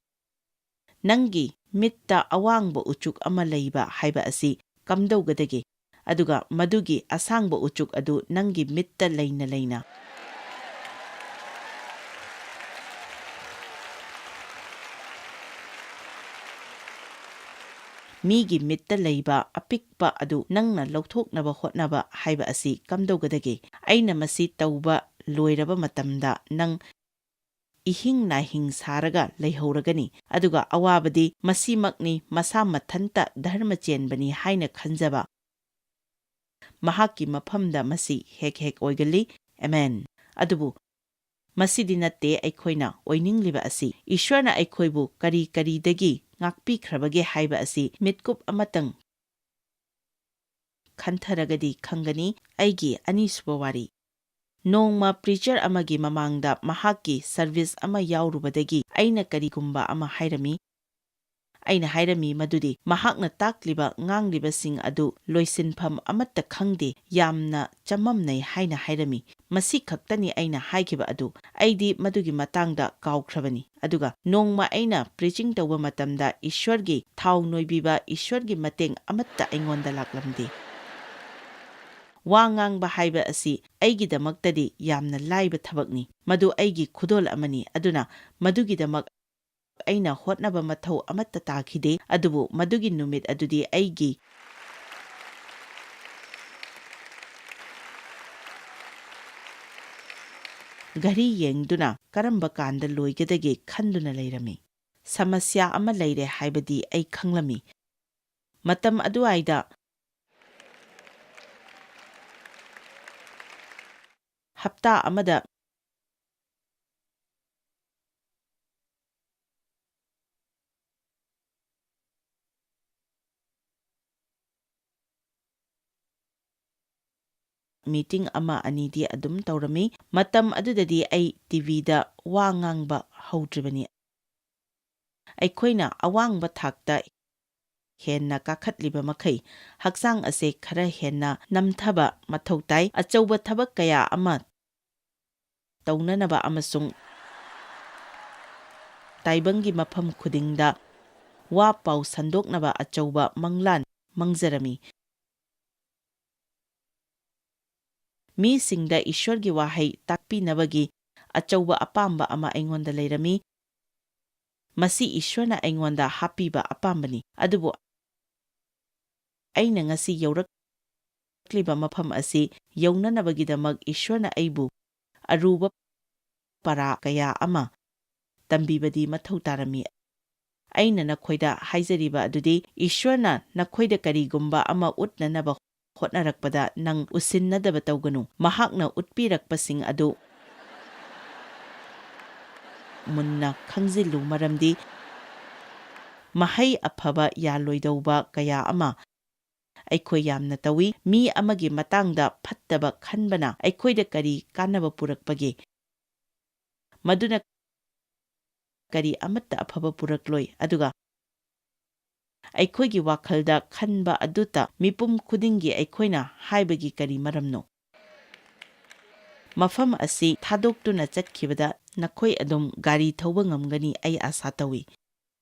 ꯅꯪꯒꯤ ꯃꯤꯠꯇ ꯑꯋꯥꯡꯕ ꯎꯆꯨꯛ ꯑꯃ ꯂꯩꯕ ꯍꯥꯏꯕ ꯑꯁꯤ ꯀꯝꯗꯧꯒꯗꯒꯦ? ꯑꯗꯨꯒ ꯃꯗꯨꯒꯤ ꯑꯁꯥꯡꯕ ꯎꯆꯨꯛ ꯑꯗꯨ ꯅꯪꯒꯤ ꯃꯤꯠꯇ ꯂꯩꯅ ꯂꯩꯅ ꯃꯤꯒꯤ ꯃꯤꯠꯇ ꯂꯩꯕ ꯑꯄꯤꯛꯄ ꯑꯗꯨ ꯅꯪꯅ ꯂꯧꯊꯣꯛꯅꯕ ꯍꯣꯠꯅꯕ ꯍꯥꯏꯕ ꯑꯁꯤ ꯀꯝꯗꯧꯒꯗꯒꯦ? ꯑꯩꯅ ꯃꯁꯤ ꯇꯧꯕ ꯂꯣꯏꯔꯕ ꯃꯇꯝꯗ ꯅꯪ ꯏꯍꯤꯡ ꯅꯥꯍꯤꯡ ꯁꯥꯔꯒ ꯂꯩꯍꯧꯔꯒꯅꯤ, ꯑꯗꯨꯒ ꯑꯋꯥꯕꯗꯤ ꯃꯁꯤꯃꯛꯅꯤ, ꯃꯁꯥ ꯃꯊꯟꯇ ꯙꯔꯃ ꯆꯦꯟꯕꯅꯤ ꯍꯥꯏꯅ ꯈꯟꯖꯕ꯫ ꯃꯍꯥꯛꯀꯤ ꯃꯐꯝꯗ ꯃꯁꯤ ꯍꯦꯛ ꯍꯦꯛ ꯑꯣꯏꯒꯜꯂꯤ꯫ ꯑꯃꯦꯟ꯫ ꯑꯗꯨꯕꯨ ꯃꯁꯤꯗꯤ ꯅꯠꯇꯦ ꯑꯩꯈꯣꯏꯅ ꯑꯣꯏꯅꯤꯡꯂꯤꯕ ꯑꯁꯤ꯫ ꯏꯁ꯭ꯋꯔꯅ ꯑꯩꯈꯣꯏꯕꯨ ꯀꯔꯤ ꯀꯔꯤꯗꯒꯤ ꯉꯥꯛꯄꯤꯈ꯭ꯔꯕꯒꯦ ꯍꯥꯏꯕ ꯑꯁꯤ ꯃꯤꯠꯀꯨꯞ ꯑꯃꯇꯪ ꯈꯟꯊꯔꯒꯗꯤ ꯈꯪꯒꯅꯤ꯫ ꯑꯩꯒꯤ ꯑꯅꯤꯁꯨꯕ ꯋꯥꯔꯤ꯫ ꯅꯣꯡꯃ ꯄ꯭ꯔꯤꯆꯔ ꯑꯃꯒꯤ ꯃꯃꯥꯡꯗ ꯃꯍꯥꯛꯀꯤ ꯁꯔꯚꯤꯁ ꯑꯃ ꯌꯥꯎꯔꯨꯕꯗꯒꯤ ꯑꯩꯅ ꯀꯔꯤꯒꯨꯝꯕ ꯑꯃ ꯍꯥꯏꯔꯝꯃꯤ꯫ ꯑꯩꯅ ꯍꯥꯏꯔꯝꯃꯤ ꯃꯗꯨꯗꯤ ꯃꯍꯥꯛꯅ ꯇꯥꯛꯂꯤꯕ ꯉꯥꯡꯂꯤꯕꯁꯤꯡ ꯑꯗꯨ ꯂꯣꯏꯁꯤꯟꯐꯝ ꯑꯃꯠꯇ ꯈꯪꯗꯦ, ꯌꯥꯝꯅ ꯆꯃꯝꯅꯩ ꯍꯥꯏꯅ ꯍꯥꯏꯔꯝꯃꯤ꯫ ꯃꯁꯤ ꯈꯛꯇꯅꯤ ꯑꯩꯅ ꯍꯥꯏꯈꯤꯕ ꯑꯗꯨ꯫ ꯑꯩꯗꯤ ꯃꯗꯨꯒꯤ ꯃꯇꯥꯡꯗ ꯀꯥꯎꯈ꯭ꯔꯕꯅꯤ꯫ ꯑꯗꯨꯒ ꯅꯣꯡꯃ ꯑꯩꯅ ꯄ꯭ꯔꯤꯆꯤꯡ ꯇꯧꯕ ꯃꯇꯝꯗ ꯏꯁ꯭ꯋꯔꯒꯤ ꯊꯥꯎ ꯅꯣꯏꯕꯤꯕ, ꯏꯁ꯭ꯋꯔꯒꯤ ꯃꯇꯦꯡ ꯑꯃꯠꯇ ꯑꯩꯉꯣꯟꯗ ꯂꯥꯛꯂꯝꯗꯦ꯫ ꯋꯥ ꯉꯥꯡꯕ ꯍꯥꯏꯕ ꯑꯁꯤ ꯑꯩꯒꯤꯗꯃꯛꯇꯗꯤ ꯌꯥꯝꯅ ꯂꯥꯏꯕ ꯊꯕꯛꯅꯤ꯫ ꯃꯗꯨ ꯑꯩꯒꯤ ꯈꯨꯗꯣꯜ ꯑꯃꯅꯤ꯫ ꯑꯗꯨꯅ ꯃꯗꯨꯒꯤꯗꯃꯛ ꯑꯩꯅ ꯍꯣꯠꯅꯕ ꯃꯊꯧ ꯑꯃꯠꯇ ꯇꯥꯈꯤꯗꯦ꯫ ꯑꯗꯨꯕꯨ ꯃꯗꯨꯒꯤ ꯅꯨꯃꯤꯠ ꯑꯗꯨꯗꯤ ꯑꯩꯒꯤ ꯘꯔꯤ ꯌꯦꯡꯗꯨꯅ ꯀꯔꯝꯕ ꯀꯥꯟꯗ ꯂꯣꯏꯒꯗꯒꯦ ꯈꯟꯗꯨꯅ ꯂꯩꯔꯝꯃꯤ꯫ ꯁꯃꯁ꯭ꯌꯥ ꯑꯃ ꯂꯩꯔꯦ ꯍꯥꯏꯕꯗꯤ ꯑꯩ ꯈꯪꯂꯝꯃꯤ꯫ ꯃꯇꯝ ꯑꯗꯨꯋꯥꯏꯗ ꯍꯞꯇꯥ ꯑꯃꯗ ꯃꯤꯇꯤꯡ ꯑꯃ ꯑꯅꯤꯗꯤ ꯑꯗꯨꯝ ꯇꯧꯔꯝꯃꯤ꯫ ꯃꯇꯝ ꯑꯗꯨꯗꯗꯤ ꯑꯩ ꯇꯤꯚꯤꯗ ꯋꯥ ꯉꯥꯡꯕ ꯍꯧꯗ꯭ꯔꯤꯕꯅꯤ꯫ ꯑꯩꯈꯣꯏꯅ ꯑꯋꯥꯡꯕ ꯊꯥꯛꯇ ꯍꯦꯟꯅ ꯀꯥꯈꯠꯂꯤꯕ ꯃꯈꯩ, ꯍꯛꯆꯥꯡ ꯑꯁꯦ ꯈꯔ ꯍꯦꯟꯅ ꯅꯝꯊꯕ ꯃꯊꯧ ꯇꯥꯏ꯫ ꯑꯆꯧꯕ ꯊꯕꯛ ꯀꯌꯥ ꯑꯃ ꯇꯧꯅꯅꯕ ꯑꯃꯁꯨꯡ ꯇꯥꯏꯕꯪꯒꯤ ꯃꯐꯝ ꯈꯨꯗꯤꯡꯗ ꯋꯥ ꯄꯥꯎ ꯁꯟꯗꯣꯛꯅꯕ ꯑꯆꯧꯕ ꯃꯪꯂꯥꯟ ꯃꯪꯖꯔꯝꯃꯤ꯫ ꯃꯤꯁꯤꯡꯗ ꯏꯁ꯭ꯋꯔꯒꯤ ꯋꯥꯍꯩ ꯇꯥꯛꯄꯤꯅꯕꯒꯤ ꯑꯆꯧꯕ ꯑꯄꯥꯝꯕ ꯑꯃ ꯑꯩꯉꯣꯟꯗ ꯂꯩꯔꯝꯃꯤ꯫ ꯃꯁꯤ ꯏꯁ꯭ꯋꯔꯅ ꯑꯩꯉꯣꯟꯗ ꯍꯥꯞꯄꯤꯕ ꯑꯄꯥꯝꯕꯅꯤ꯫ ꯑꯗꯨꯕꯨ ꯑꯩꯅ ꯉꯁꯤ ꯌꯧꯔꯛꯂꯤꯕ ꯃꯐꯝ ꯑꯁꯤ ꯌꯧꯅꯅꯕꯒꯤꯗꯃꯛ ꯏꯁ꯭ꯋꯔꯅ ꯑꯩꯕꯨ ꯑꯔꯨꯕ ꯄꯔꯥ ꯀꯌꯥ ꯑꯃ ꯇꯝꯕꯤꯕꯗꯤ ꯃꯊꯧ ꯇꯥꯔꯝꯃꯤ꯫ ꯑꯩꯅ ꯅꯈꯣꯏꯗ ꯍꯥꯏꯖꯔꯤꯕ ꯑꯗꯨꯗꯤ, ꯏꯁ꯭ꯋꯔꯅ ꯅꯈꯣꯏꯗ ꯀꯔꯤꯒꯨꯝꯕ ꯑꯃ ꯎꯠꯅꯅꯕ ꯍꯣꯠꯅꯔꯛꯄꯗ ꯅꯪ ꯎꯁꯤꯟꯅꯗꯕ ꯇꯧꯒꯅꯨ꯫ ꯃꯍꯥꯛꯅ ꯎꯠꯄꯤꯔꯛꯄꯁꯤꯡ ꯑꯗꯨ ꯃꯨꯟꯅ ꯈꯪꯖꯤꯜꯂꯨ, ꯃꯔꯝꯗꯤ ꯃꯍꯩ ꯑꯐꯕ ꯌꯥꯜꯂꯣꯏꯗꯧꯕ ꯀꯌꯥ ꯑꯃ ꯑꯩꯈꯣꯏ ꯌꯥꯝꯅ ꯇꯧꯏ꯫ ꯃꯤ ꯑꯃꯒꯤ ꯃꯇꯥꯡꯗ ꯐꯠꯇꯕ ꯈꯟꯕꯅ ꯑꯩꯈꯣꯏꯗ ꯀꯔꯤ ꯀꯥꯟꯅꯕ ꯄꯨꯔꯛꯄꯒꯦ? ꯃꯗꯨꯅ ꯀꯔꯤ ꯑꯃꯠꯇ ꯑꯐꯕ ꯄꯨꯔꯛꯂꯣꯏ꯫ ꯑꯗꯨꯒ ꯑꯩꯈꯣꯏꯒꯤ ꯋꯥꯈꯜꯗ ꯈꯟꯕ ꯑꯗꯨꯇ ꯃꯤꯄꯨꯝ ꯈꯨꯗꯤꯡꯒꯤ ꯑꯩꯈꯣꯏꯅ ꯍꯥꯏꯕꯒꯤ ꯀꯔꯤ ꯃꯔꯝꯅꯣ? ꯃꯐꯝ ꯑꯁꯤ ꯊꯥꯗꯣꯛꯇꯨꯅ ꯆꯠꯈꯤꯕꯗ ꯅꯈꯣꯏ ꯑꯗꯨꯝ ꯒꯥꯔꯤ ꯊꯧꯕ ꯉꯝꯒꯅꯤ, ꯑꯩ ꯑꯥꯁꯥ ꯇꯧꯏ꯫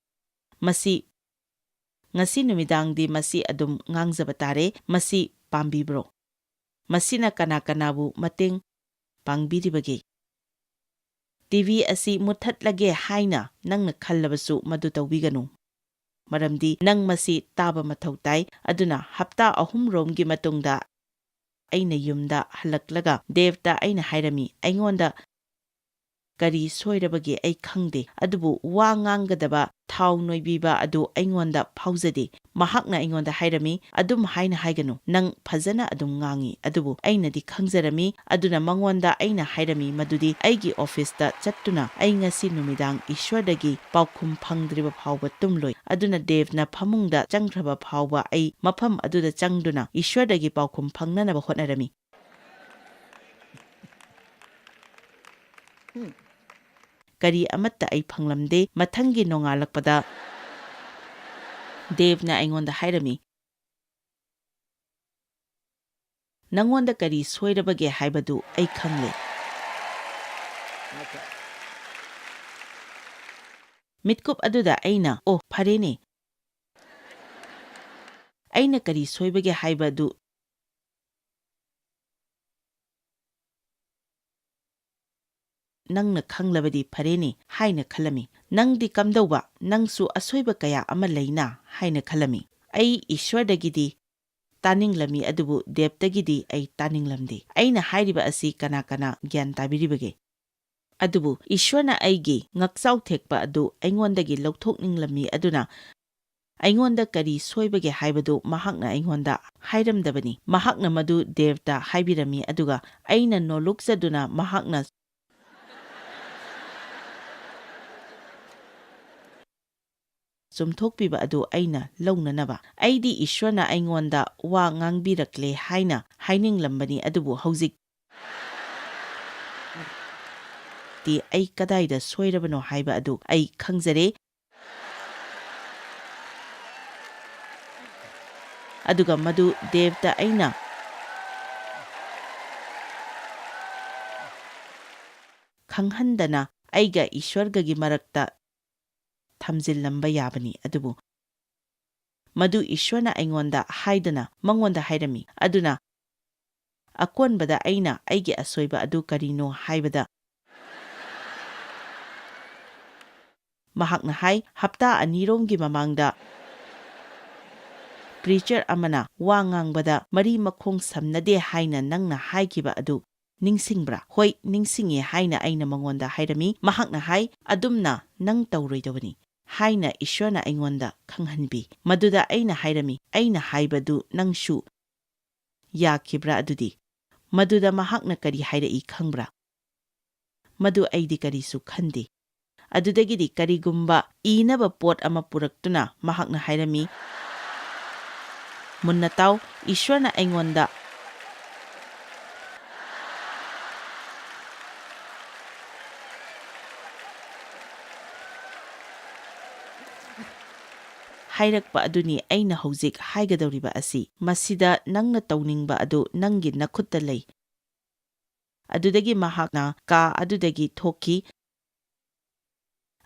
ꯃꯁꯤ, ꯉꯁꯤ ꯅꯨꯃꯤꯗꯥꯡꯗꯤ ꯃꯁꯤ ꯑꯗꯨꯝ ꯉꯥꯡꯖꯕ ꯇꯥꯔꯦ꯫ ꯃꯁꯤ ꯄꯥꯝꯕꯤꯕ꯭ꯔꯣ? ꯃꯁꯤꯅ ꯀꯅꯥ ꯀꯅꯥꯕꯨ ꯃꯇꯦꯡ ꯄꯥꯡꯕꯤꯔꯤꯕꯒꯦ? ꯇꯤ ꯚꯤ ꯑꯁꯤ ꯃꯨꯠꯊꯠꯂꯒꯦ ꯍꯥꯏꯅ ꯅꯪꯅ ꯈꯜꯂꯕꯁꯨ ꯃꯗꯨ ꯇꯧꯕꯤꯒꯅꯨ꯫ ꯃꯔꯝꯗꯤ ꯅꯪ ꯃꯁꯤ ꯇꯥꯕ ꯃꯊꯧ ꯇꯥꯏ꯫ ꯑꯗꯨꯅ ꯍꯞꯇꯥ ꯑꯍꯨꯝ ꯔꯣꯝꯒꯤ ꯃꯇꯨꯡꯗ ꯑꯩꯅ ꯌꯨꯝꯗ ꯍꯜꯂꯛꯂꯒ ꯗꯦꯕꯇ ꯑꯩꯅ ꯍꯥꯏꯔꯝꯃꯤ, "ꯑꯩꯉꯣꯟꯗ ꯀꯔꯤ ꯁꯣꯏꯔꯕꯒꯦ ꯑꯩ ꯈꯪꯗꯦ, ꯑꯗꯨꯕꯨ ꯋꯥ ꯉꯥꯡꯒꯗꯕ ꯊꯥꯎ ꯅꯣꯏꯕꯤꯕ ꯑꯗꯨ ꯑꯩꯉꯣꯟꯗ ꯐꯥꯎꯖꯗꯦ꯫" ꯃꯍꯥꯛꯅ ꯑꯩꯉꯣꯟꯗ ꯍꯥꯏꯔꯝꯃꯤ, "ꯑꯗꯨꯝ ꯍꯥꯏꯅ ꯍꯥꯏꯒꯅꯨ, ꯅꯪ ꯐꯖꯅ ꯑꯗꯨꯝ ꯉꯥꯡꯉꯤ꯫" ꯑꯗꯨꯕꯨ ꯑꯩꯅꯗꯤ ꯈꯪꯖꯔꯝꯃꯤ꯫ ꯑꯗꯨꯅ ꯃꯉꯣꯟꯗ ꯑꯩꯅ ꯍꯥꯏꯔꯝꯃꯤ ꯃꯗꯨꯗꯤ ꯑꯩꯒꯤ ꯑꯣꯐꯤꯁꯇ ꯆꯠꯇꯨꯅ ꯑꯩ ꯉꯁꯤ ꯅꯨꯃꯤꯗꯥꯡ ꯏꯁ꯭ꯋꯔꯗꯒꯤ ꯄꯥꯎꯈꯨꯝ ꯐꯪꯗ꯭ꯔꯤꯕ ꯐꯥꯎꯕ ꯇꯨꯝꯂꯣꯏ꯫ ꯑꯗꯨꯅ ꯗꯦꯕꯅ ꯐꯃꯨꯡꯗ ꯆꯪꯈ꯭ꯔꯕ ꯐꯥꯎꯕ ꯑꯩ ꯃꯐꯝ ꯑꯗꯨꯗ ꯆꯪꯗꯨꯅ ꯏꯁ꯭ꯋꯔꯗꯒꯤ ꯄꯥꯎꯈꯨꯝ ꯐꯪꯅꯅꯕ ꯍꯣꯠꯅꯔꯝꯃꯤ꯫ ꯀꯔꯤ ꯑꯃꯠꯇ ꯑꯩ ꯐꯪꯂꯝꯗꯦ꯫ ꯃꯊꯪꯒꯤ ꯅꯣꯡꯉꯥꯜꯂꯛꯄꯗ ꯗꯦꯕꯅ ꯑꯩꯉꯣꯟꯗ ꯍꯥꯏꯔꯝꯃꯤ, "ꯅꯉꯣꯟꯗ ꯀꯔꯤ ꯁꯣꯏꯔꯕꯒꯦ ꯍꯥꯏꯕꯗꯨ ꯑꯩ ꯈꯪꯂꯦ꯫" ꯃꯤꯠꯀꯨꯞ ꯑꯗꯨꯗ ꯑꯩꯅ, "ꯑꯣ, ꯐꯔꯦꯅꯦ꯫ ꯑꯩꯅ ꯀꯔꯤ ꯁꯣꯏꯕꯒꯦ ꯍꯥꯏꯕꯗꯨ ꯅꯪꯅ ꯈꯪꯂꯕꯗꯤ ꯐꯔꯦꯅꯦ" ꯍꯥꯏꯅ ꯈꯜꯂꯝꯃꯤ꯫ "ꯅꯪꯗꯤ ꯀꯝꯗꯧꯕ? ꯅꯪꯁꯨ ꯑꯁꯣꯏꯕ ꯀꯌꯥ ꯑꯃ ꯂꯩꯅ" ꯍꯥꯏꯅ ꯈꯜꯂꯝꯃꯤ꯫ ꯑꯩ ꯏꯁ꯭ꯋꯔꯗꯒꯤꯗꯤ ꯇꯥꯅꯤꯡꯂꯝꯃꯤ, ꯑꯗꯨꯕꯨ ꯗꯦꯕꯇꯒꯤꯗꯤ ꯑꯩ ꯇꯥꯅꯤꯡꯂꯝꯗꯦ꯫ ꯑꯩꯅ ꯍꯥꯏꯔꯤꯕ ꯑꯁꯤ ꯀꯅꯥ ꯀꯅꯥ ꯒ꯭ꯌꯥꯟ ꯇꯥꯕꯤꯔꯤꯕꯒꯦ? ꯑꯗꯨꯕꯨ ꯏꯁ꯭ꯋꯔꯅ ꯑꯩꯒꯤ ꯉꯛꯆꯥꯎ ꯊꯦꯛꯄ ꯑꯗꯨ ꯑꯩꯉꯣꯟꯗꯒꯤ ꯂꯧꯊꯣꯛꯅꯤꯡꯂꯝꯃꯤ, ꯑꯗꯨꯅ ꯑꯩꯉꯣꯟꯗ ꯀꯔꯤ ꯁꯣꯏꯕꯒꯦ ꯍꯥꯏꯕꯗꯨ ꯃꯍꯥꯛꯅ ꯑꯩꯉꯣꯟꯗ ꯍꯥꯏꯔꯝꯗꯕꯅꯤ꯫ ꯃꯍꯥꯛꯅ ꯃꯗꯨ ꯗꯦꯕꯇ ꯍꯥꯏꯕꯤꯔꯝꯃꯤ, ꯑꯗꯨꯒ ꯑꯩꯅ ꯅꯣꯂꯨꯛꯆꯗꯨꯅ ꯃꯍꯥꯛꯅ ꯆꯨꯝꯊꯣꯛꯄꯤꯕ ꯑꯗꯨ ꯑꯩꯅ ꯂꯧꯅꯅꯕ꯫ ꯑꯩꯗꯤ ꯏꯁ꯭ꯋꯔꯅ ꯑꯩꯉꯣꯟꯗ ꯋꯥ ꯉꯥꯡꯕꯤꯔꯛꯂꯦ ꯍꯥꯏꯅ ꯍꯥꯏꯅꯤꯡꯂꯝꯕꯅꯤ, ꯑꯗꯨꯕꯨ ꯍꯧꯖꯤꯛꯇꯤ ꯑꯩ ꯀꯗꯥꯏꯗ ꯁꯣꯏꯔꯕꯅꯣ ꯍꯥꯏꯕ ꯑꯗꯨ ꯑꯩ ꯈꯪꯖꯔꯦ꯫ ꯑꯗꯨꯒ ꯃꯗꯨ ꯗꯦꯕꯇ ꯑꯩꯅ ꯈꯪꯍꯟꯗꯅ ꯑꯩꯒ ꯏꯁ꯭ꯋꯔꯒꯒꯤ ꯃꯔꯛꯇ ꯊꯝꯖꯤꯜꯂꯝꯕ ꯌꯥꯕꯅꯤ, ꯑꯗꯨꯕꯨ ꯃꯗꯨ ꯏꯁ꯭ꯋꯔꯅ ꯑꯩꯉꯣꯟꯗ ꯍꯥꯏꯗꯅ ꯃꯉꯣꯟꯗ ꯍꯥꯏꯔꯝꯃꯤ꯫ ꯑꯗꯨꯅ ꯑꯀꯣꯟꯕꯗ ꯑꯩꯅ ꯑꯩꯒꯤ ꯑꯁꯣꯏꯕ ꯑꯗꯨ ꯀꯔꯤꯅꯣ ꯍꯥꯏꯕꯗ, ꯃꯍꯥꯛꯅ ꯍꯥꯏ, "ꯍꯞꯇꯥ ꯑꯅꯤꯔꯣꯝꯒꯤ ꯃꯃꯥꯡꯗ preacher ꯑꯃꯅ ꯋꯥ ꯉꯥꯡꯕꯗ ꯃꯔꯤ ꯃꯈꯣꯡ ꯁꯝꯅꯗꯦ ꯍꯥꯏꯅ ꯅꯪꯅ ꯍꯥꯏꯈꯤꯕ ꯑꯗꯨ ꯅꯤꯡꯁꯤꯡꯕ꯭ꯔꯥ?" "ꯍꯣꯏ, ꯅꯤꯡꯁꯤꯡꯉꯤ" ꯍꯥꯏꯅ ꯑꯩꯅ ꯃꯉꯣꯟꯗ ꯍꯥꯏꯔꯝꯃꯤ꯫ ꯃꯍꯥꯛꯅ ꯍꯥꯏ, "ꯑꯗꯨꯝꯅ ꯅꯪ ꯇꯧꯔꯣꯏꯗꯕꯅꯤ" ꯍꯥꯏꯅ ꯏꯁ꯭ꯋꯔꯅ ꯑꯩꯉꯣꯟꯗ ꯈꯪꯍꯟꯕꯤ꯫ ꯃꯗꯨꯗ ꯑꯩꯅ ꯍꯥꯏꯔꯝꯃꯤ, "ꯑꯩꯅ ꯍꯥꯏꯕꯗꯨ ꯅꯪꯁꯨ ꯌꯥꯈꯤꯕ꯭ꯔꯥ ꯑꯗꯨꯗꯤ?" ꯃꯗꯨꯗ ꯃꯍꯥꯛꯅ ꯀꯔꯤ ꯍꯥꯏꯔꯛꯏ ꯈꯪꯕ꯭ꯔꯥ? ꯃꯗꯨ ꯑꯩꯗꯤ ꯀꯔꯤꯁꯨ ꯈꯟꯗꯦ꯫ ꯑꯗꯨꯗꯒꯤꯗꯤ ꯀꯔꯤꯒꯨꯝꯕ ꯏꯅꯕ ꯄꯣꯠ ꯑꯃ ꯄꯨꯔꯛꯇꯨꯅ ꯃꯍꯥꯛꯅ ꯍꯥꯏꯔꯝꯃꯤ, "ꯃꯨꯟꯅ ꯇꯥꯎ, ꯏꯁ꯭ꯋꯔꯅ ꯑꯩꯉꯣꯟꯗ ꯍꯥꯏꯔꯛꯄ ꯑꯗꯨꯅꯤ ꯑꯩꯅ ꯍꯧꯖꯤꯛ ꯍꯥꯏꯒꯗꯧꯔꯤꯕ ꯑꯁꯤ꯫ ꯃꯁꯤꯗ ꯅꯪꯅ ꯇꯧꯅꯤꯡꯕ ꯑꯗꯨ ꯅꯪꯒꯤ ꯅꯈꯨꯠꯇ ꯂꯩ꯫" ꯑꯗꯨꯗꯒꯤ ꯃꯍꯥꯛꯅ ꯀꯥ ꯑꯗꯨꯗꯒꯤ ꯊꯣꯛꯈꯤ,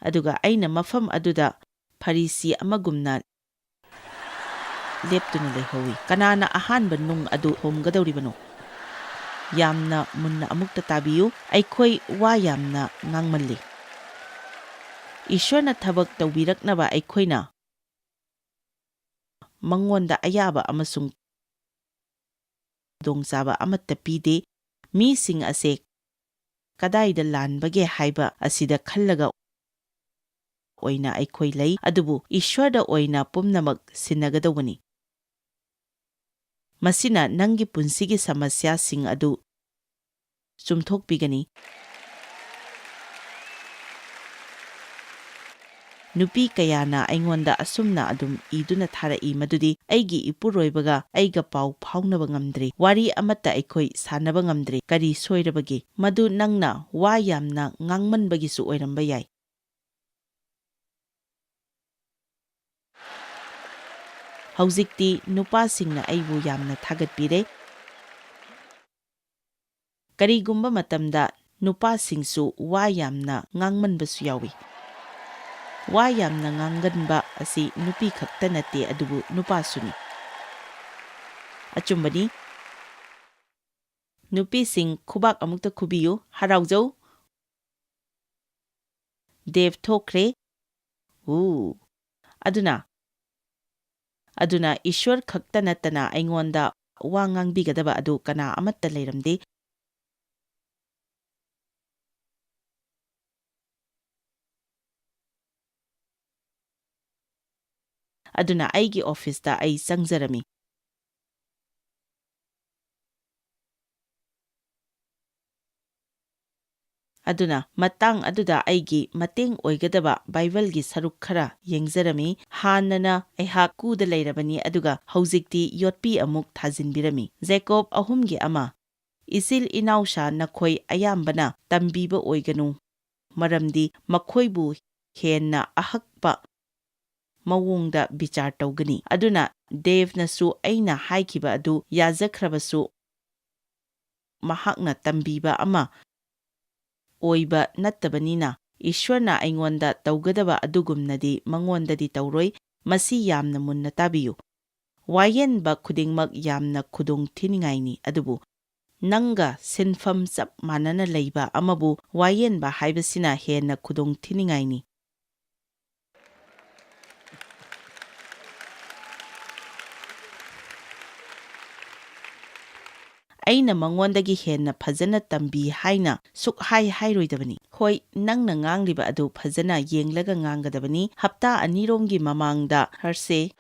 ꯑꯗꯨꯒ ꯑꯩꯅ ꯃꯐꯝ ꯑꯗꯨꯗ ꯐꯔꯤꯁꯤ ꯑꯃꯒꯨꯝꯅ ꯂꯦꯞꯇꯨꯅ ꯂꯩꯍꯧꯏ꯫ ꯀꯅꯥꯅ ꯑꯍꯥꯟꯕ ꯅꯨꯡ ꯑꯗꯨ ꯊꯣꯝꯒꯗꯧꯔꯤꯕꯅꯣ? ꯌꯥꯝꯅ ꯃꯨꯟꯅ ꯑꯃꯨꯛꯇ ꯇꯥꯕꯤꯌꯨ, ꯑꯩꯈꯣꯏ ꯋꯥ ꯌꯥꯝꯅ ꯉꯥꯡꯃꯜꯂꯤ꯫ ꯏꯁ꯭ꯋꯔꯅ ꯊꯕꯛ ꯇꯧꯕꯤꯔꯛꯅꯕ ꯑꯩꯈꯣꯏꯅ ꯃꯉꯣꯟꯗ ꯑꯌꯥꯕ ꯑꯃꯁꯨꯡ ꯈꯨꯗꯣꯡꯆꯥꯕ ꯑꯃꯠꯇ ꯄꯤꯗꯦ꯫ ꯃꯤꯁꯤꯡ ꯑꯁꯦ ꯀꯗꯥꯏꯗ ꯂꯥꯟꯕꯒꯦ ꯍꯥꯏꯕ ꯑꯁꯤꯗ ꯈꯜꯂꯒ ꯑꯣꯏꯅ ꯑꯩꯈꯣꯏ ꯂꯩ, ꯑꯗꯨꯕꯨ ꯏꯁ꯭ꯋꯔꯗ ꯑꯣꯏꯅ ꯄꯨꯝꯅꯃꯛ ꯁꯤꯟꯅꯒꯗꯧꯕꯅꯤ꯫ ꯃꯁꯤꯅ ꯅꯪꯒꯤ ꯄꯨꯟꯁꯤꯒꯤ ꯁꯃꯁ꯭ꯌꯥꯁꯤꯡ ꯑꯗꯨ ꯆꯨꯝꯊꯣꯛꯄꯤꯒꯅꯤ꯫ ꯅꯨꯄꯤ ꯀꯌꯥꯅ ꯑꯩꯉꯣꯟꯗ ꯑꯁꯨꯝꯅ ꯑꯗꯨꯝ ꯏꯗꯨꯅ ꯊꯥꯔꯛꯏ ꯃꯗꯨꯗꯤ, "ꯑꯩꯒꯤ ꯏꯄꯨꯔꯣꯏꯕꯒ ꯑꯩꯒ ꯄꯥꯎ ꯐꯥꯎꯅꯕ ꯉꯝꯗ꯭ꯔꯦ꯫ ꯋꯥꯔꯤ ꯑꯃꯠꯇ ꯑꯩꯈꯣꯏ ꯁꯥꯟꯅꯕ ꯉꯝꯗ꯭ꯔꯦ꯫ ꯀꯔꯤ ꯁꯣꯏꯔꯕꯒꯦ?" ꯃꯗꯨ ꯅꯪꯅ ꯋꯥ ꯌꯥꯝꯅ ꯉꯥꯡꯃꯟꯕꯒꯤꯁꯨ ꯑꯣꯏꯔꯝꯕ ꯌꯥꯏ꯫ ꯍꯧꯖꯤꯛꯇꯤ ꯅꯨꯄꯥꯁꯤꯡꯅ ꯑꯩꯕꯨ ꯌꯥꯝꯅ ꯊꯥꯒꯠꯄꯤꯔꯦ꯫ ꯀꯔꯤꯒꯨꯝꯕ ꯃꯇꯝꯗ ꯅꯨꯄꯥꯁꯤꯡꯁꯨ ꯋꯥ ꯌꯥꯝꯅ ꯉꯥꯡꯃꯟꯕꯁꯨ ꯌꯥꯎꯏ꯫ ꯋꯥ ꯌꯥꯝꯅ ꯉꯥꯡꯒꯟꯕ ꯑꯁꯤ ꯅꯨꯄꯤ ꯈꯛꯇ ꯅꯠꯇꯦ, ꯑꯗꯨꯕꯨ ꯅꯨꯄꯥꯁꯨꯅꯤ꯫ ꯑꯆꯨꯝꯕꯅꯤ, ꯅꯨꯄꯤꯁꯤꯡ ꯈꯨꯕꯥꯛ ꯑꯃꯨꯛꯇ ꯈꯨꯕꯤꯌꯨ꯫ ꯍꯔꯥꯎꯖꯧ꯫ ꯗꯦꯕ ꯊꯣꯛꯈ꯭ꯔꯦ꯫ ꯎ꯫ ꯑꯗꯨꯅ, ꯑꯗꯨꯅ ꯏꯁ꯭ꯋꯔ ꯈꯛꯇ ꯅꯠꯇꯅ ꯑꯩꯉꯣꯟꯗ ꯋꯥ ꯉꯥꯡꯕꯤꯒꯗꯕ ꯑꯗꯨ ꯀꯅꯥ ꯑꯃꯠꯇ ꯂꯩꯔꯝꯗꯦ꯫ ꯑꯗꯨꯅ ꯑꯩꯒꯤ ꯑꯣꯐꯤꯁꯇ ꯑꯩ ꯆꯪꯖꯔꯝꯃꯤ꯫ ꯑꯗꯨꯅ ꯃꯇꯥꯡ ꯑꯗꯨꯗ ꯑꯩꯒꯤ ꯃꯇꯦꯡ ꯑꯣꯏꯒꯗꯕ ꯕꯥꯏꯕꯜꯒꯤ ꯁꯔꯨꯛ ꯈꯔ ꯌꯦꯡꯖꯔꯝꯃꯤ꯫ ꯍꯥꯟꯅꯅ ꯑꯩꯍꯥꯛ ꯀꯨꯗ ꯂꯩꯔꯕꯅꯤ, ꯑꯗꯨꯒ ꯍꯧꯖꯤꯛꯇꯤ ꯌꯣꯠꯄꯤ ꯑꯃꯨꯛ ꯊꯥꯖꯤꯟꯕꯤꯔꯝꯃꯤ꯫ ꯖꯦꯀꯣꯕ ꯑꯍꯨꯝꯒꯤ ꯑꯃ, ꯏꯆꯤꯜ ꯏꯅꯥꯎꯁꯥ ꯅꯈꯣꯏ ꯑꯌꯥꯝꯕꯅ ꯇꯝꯕꯤꯕ ꯑꯣꯏꯒꯅꯨ, ꯃꯔꯝꯗꯤ ꯃꯈꯣꯏꯕꯨ ꯍꯦꯟꯅ ꯑꯍꯛꯄ ꯃꯑꯣꯡꯗ ꯕꯤꯆꯥꯔ ꯇꯧꯒꯅꯤ꯫ ꯑꯗꯨꯅ ꯗꯦꯕꯅꯁꯨ ꯑꯩꯅ ꯍꯥꯏꯈꯤꯕ ꯑꯗꯨ ꯌꯥꯖꯈ꯭ꯔꯕꯁꯨ, ꯃꯍꯥꯛꯅ ꯇꯝꯕꯤꯕ ꯑꯃ ꯑꯣꯏꯕ ꯅꯠꯇꯕꯅꯤꯅ, ꯏꯁ꯭ꯋꯔꯅ ꯑꯩꯉꯣꯟꯗ ꯇꯧꯒꯗꯕ ꯑꯗꯨꯒꯨꯝꯅꯗꯤ ꯃꯉꯣꯟꯗꯗꯤ ꯇꯧꯔꯣꯏ꯫ ꯃꯁꯤ ꯌꯥꯝꯅ ꯃꯨꯟꯅ ꯇꯥꯕꯤꯌꯨ꯫ ꯋꯥꯌꯦꯟꯕ ꯈꯨꯗꯤꯡꯃꯛ ꯌꯥꯝꯅ ꯈꯨꯗꯣꯡ ꯊꯤꯅꯤꯡꯉꯥꯏꯅꯤ, ꯑꯗꯨꯕꯨ ꯅꯪꯒ ꯁꯤꯟꯐꯝ ꯆꯞ ꯃꯥꯟꯅꯅ ꯂꯩꯕ ꯑꯃꯕꯨ ꯋꯥꯌꯦꯟꯕ ꯍꯥꯏꯕꯁꯤꯅ ꯍꯦꯟꯅ ꯈꯨꯗꯣꯡ ꯊꯤꯅꯤꯡꯉꯥꯏꯅꯤ꯫ ꯑꯩꯅ ꯃꯉꯣꯟꯗꯒꯤ ꯍꯦꯟꯅ ꯐꯖꯅ ꯇꯝꯕꯤ ꯍꯥꯏꯅ ꯁꯨꯛꯍꯥꯏ ꯍꯥꯏꯔꯣꯏꯗꯕꯅꯤ꯫ ꯍꯣꯏ, ꯅꯪꯅ ꯉꯥꯡꯂꯤꯕ ꯑꯗꯨ ꯐꯖꯅ ꯌꯦꯡꯂꯒ ꯉꯥꯡꯒꯗꯕꯅꯤ꯫ ꯍꯞꯇꯥ ꯑꯅꯤꯔꯣꯝꯒꯤ ꯃꯃꯥꯡꯗ ꯍꯔꯁꯦ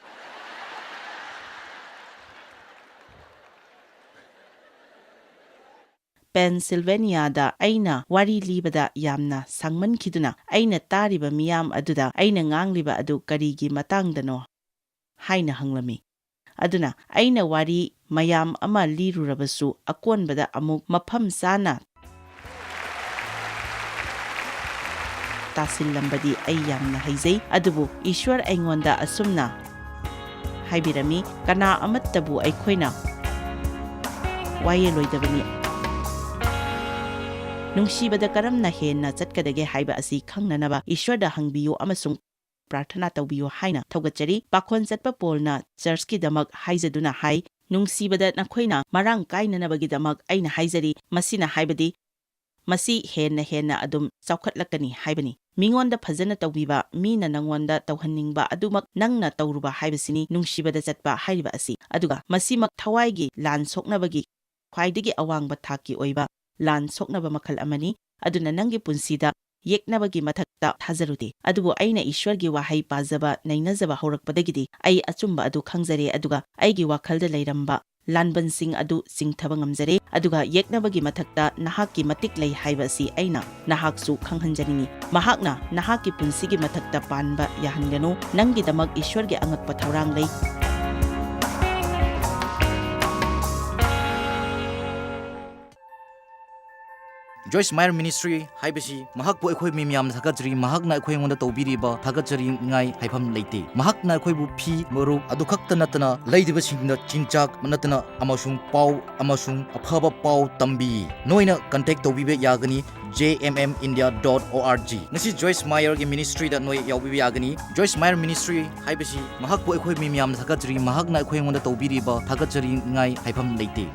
ꯄꯦꯟꯁꯤꯜꯚꯦꯅꯤꯌꯥꯗ ꯑꯩꯅ ꯋꯥꯔꯤ ꯂꯤꯕꯗ ꯌꯥꯝꯅ ꯁꯥꯡꯃꯟꯈꯤꯗꯨꯅ, ꯑꯩꯅ ꯇꯥꯔꯤꯕ ꯃꯤꯌꯥꯝ ꯑꯗꯨꯗ ꯑꯩꯅ ꯉꯥꯡꯂꯤꯕ ꯑꯗꯨ ꯀꯔꯤꯒꯤ ꯃꯇꯥꯡꯗꯅꯣ ꯍꯥꯏꯅ ꯍꯪꯂꯝꯃꯤ꯫ ꯑꯗꯨꯅ ꯑꯩꯅ ꯋꯥꯔꯤ ꯃꯌꯥꯝ ꯑꯃ ꯂꯤꯔꯨꯔꯕꯁꯨ, ꯑꯀꯣꯟꯕꯗ ꯑꯃꯨꯛ ꯃꯐꯝ ꯆꯥꯅ ꯇꯥꯁꯤꯜꯂꯝꯕꯗꯤ ꯑꯩ ꯌꯥꯝꯅ ꯍꯩꯖꯩ, ꯑꯗꯨꯕꯨ ꯏꯁ꯭ꯋꯔ ꯑꯩꯉꯣꯟꯗ ꯑꯁꯨꯝꯅ ꯍꯥꯏꯕꯤꯔꯝꯃꯤ, "ꯀꯅꯥ ꯑꯃꯠꯇꯕꯨ ꯑꯩꯈꯣꯏꯅ ꯋꯥꯌꯦꯜꯂꯣꯏꯗꯕꯅꯤ꯫ ꯅꯨꯡꯁꯤꯕꯗ ꯀꯔꯝꯅ ꯍꯦꯟꯅ ꯆꯠꯀꯗꯒꯦ ꯍꯥꯏꯕ ꯑꯁꯤ ꯈꯪꯅꯅꯕ ꯏꯁ꯭ꯋꯔꯗ ꯍꯪꯕꯤꯌꯨ ꯑꯃꯁꯨꯡ ꯄ꯭ꯔꯥꯔꯊꯅꯥ ꯇꯧꯕꯤꯌꯨ ꯍꯥꯏꯅ ꯊꯧꯒꯠꯆꯔꯤ꯫" ꯄꯥꯈꯣꯟ ꯆꯠꯄ ꯄꯣꯜꯅ ꯆꯔꯆꯀꯤꯗꯃꯛ ꯍꯥꯏꯖꯗꯨꯅ ꯍꯥꯏ, ꯅꯨꯡꯁꯤꯕꯗ ꯅꯈꯣꯏꯅ ꯃꯔꯥꯡ ꯀꯥꯏꯅꯅꯕꯒꯤꯗꯃꯛ ꯑꯩꯅ ꯍꯥꯏꯖꯔꯤ, ꯃꯁꯤꯅ ꯍꯥꯏꯕꯗꯤ ꯃꯁꯤ ꯍꯦꯟꯅ ꯍꯦꯟꯅ ꯑꯗꯨꯝ ꯆꯥꯎꯈꯠꯂꯛꯀꯅꯤ ꯍꯥꯏꯕꯅꯤ꯫ ꯃꯤꯉꯣꯟꯗ ꯐꯖꯅ ꯇꯧꯕꯤꯕ ꯃꯤꯅ ꯅꯪꯉꯣꯟꯗ ꯇꯧꯍꯟꯅꯤꯡꯕ ꯑꯗꯨꯃꯛ ꯅꯪꯅ ꯇꯧꯔꯨꯕ ꯍꯥꯏꯕꯁꯤꯅꯤ ꯅꯨꯡꯁꯤꯕꯗ ꯆꯠꯄ ꯍꯥꯏꯔꯤꯕ ꯑꯁꯤ꯫ ꯑꯗꯨꯒ ꯃꯁꯤꯃꯛ ꯊꯋꯥꯏꯒꯤ ꯂꯥꯟ ꯁꯣꯛꯅꯕꯒꯤ ꯈ꯭ꯋꯥꯏꯗꯒꯤ ꯑꯋꯥꯡꯕ ꯊꯥꯛꯀꯤ ꯑꯣꯏꯕ ꯂꯥꯟ ꯁꯣꯛꯅꯕ ꯃꯈꯜ ꯑꯃꯅꯤ꯫ ꯑꯗꯨꯅ ꯅꯪꯒꯤ ꯄꯨꯟꯁꯤꯗ ꯌꯦꯛꯅꯕꯒꯤ ꯃꯊꯛꯇ ꯊꯥꯖꯔꯨꯗꯦ꯫ ꯑꯗꯨꯕꯨ ꯑꯩꯅ ꯏꯁ꯭ꯋꯔꯒꯤ ꯋꯥꯍꯩ ꯄꯥꯖꯕ ꯅꯩꯅꯖꯕ ꯍꯧꯔꯛꯄꯗꯒꯤꯗꯤ ꯑꯩ ꯑꯆꯨꯝꯕ ꯑꯗꯨ ꯈꯪꯖꯔꯦ, ꯑꯗꯨꯒ ꯑꯩꯒꯤ ꯋꯥꯈꯜꯗ ꯂꯩꯔꯝꯕ ꯂꯥꯟꯕꯟꯁꯤꯡ ꯑꯗꯨ ꯆꯤꯡꯊꯕ ꯉꯝꯖꯔꯦ꯫ ꯑꯗꯨꯒ ꯌꯦꯛꯅꯕꯒꯤ ꯃꯊꯛꯇ ꯅꯍꯥꯛꯀꯤ ꯃꯇꯤꯛ ꯂꯩ ꯍꯥꯏꯕ ꯑꯁꯤ ꯑꯩꯅ ꯅꯍꯥꯛꯁꯨ ꯈꯪꯍꯟꯖꯅꯤꯡꯏ꯫ ꯃꯍꯥꯛꯅ ꯅꯍꯥꯛꯀꯤ ꯄꯨꯟꯁꯤꯒꯤ ꯃꯊꯛꯇ ꯄꯥꯟꯕ ꯌꯥꯍꯟꯒꯅꯨ꯫ ꯅꯪꯒꯤꯗꯃꯛ ꯏꯁ꯭ꯋꯔꯒꯤ ꯑꯉꯛꯄ ꯊꯧꯔꯥꯡ ꯂꯩ꯫ Joyce Meyer Ministry ꯍꯥꯏꯕꯁꯤ ꯃꯍꯥꯛꯄꯨ ꯑꯩꯈꯣꯏ ꯃꯤ ꯃꯌꯥꯝꯅ ꯊꯥꯒꯠꯆꯔꯤ꯫ ꯃꯍꯥꯛꯅ ꯑꯩꯈꯣꯏꯉꯣꯟꯗ ꯇꯧꯕꯤꯔꯤꯕ ꯊꯥꯒꯠꯆꯅꯤꯡꯉꯥꯏ ꯍꯥꯏꯐꯝ ꯂꯩꯇꯦ꯫ ꯃꯍꯥꯛꯅ ꯑꯩꯈꯣꯏꯕꯨ ꯐꯤ, ꯃꯔꯨꯞ ꯑꯗꯨ ꯈꯛꯇ ꯅꯠꯇꯅ ꯂꯩꯇꯕꯁꯤꯡꯗ ꯆꯤꯟꯖꯥꯛ ꯅꯠꯇꯅ ꯑꯃꯁꯨꯡ ꯄꯥꯎ ꯑꯃꯁꯨꯡ ꯑꯐꯕ ꯄꯥꯎ ꯇꯝꯕꯤ꯫ ꯅꯣꯏꯅ contact ꯇꯧꯕꯤꯕ ꯌꯥꯒꯅꯤ J M M India dot O R G꯫ ꯉꯁꯤ Joyce Meyer ꯒꯤ ministry ꯗ ꯅꯣꯏ ꯌꯥꯎꯕꯤꯕ ꯌꯥꯒꯅꯤ꯫ Joyce Meyer Ministry ꯍꯥꯏꯕꯁꯤ ꯃꯍꯥꯛꯄꯨ ꯑꯩꯈꯣꯏ ꯃꯤ ꯃꯌꯥꯝꯅ ꯊꯥꯒꯠꯆꯔꯤ꯫ ꯃꯍꯥꯛꯅ ꯑꯩꯈꯣꯏꯉꯣꯟꯗ ꯇꯧꯕꯤꯔꯤꯕ ꯊꯥꯒꯠꯆꯅꯤꯡꯉꯥꯏ ꯍꯥꯏꯐꯝ ꯂꯩꯇꯦ꯫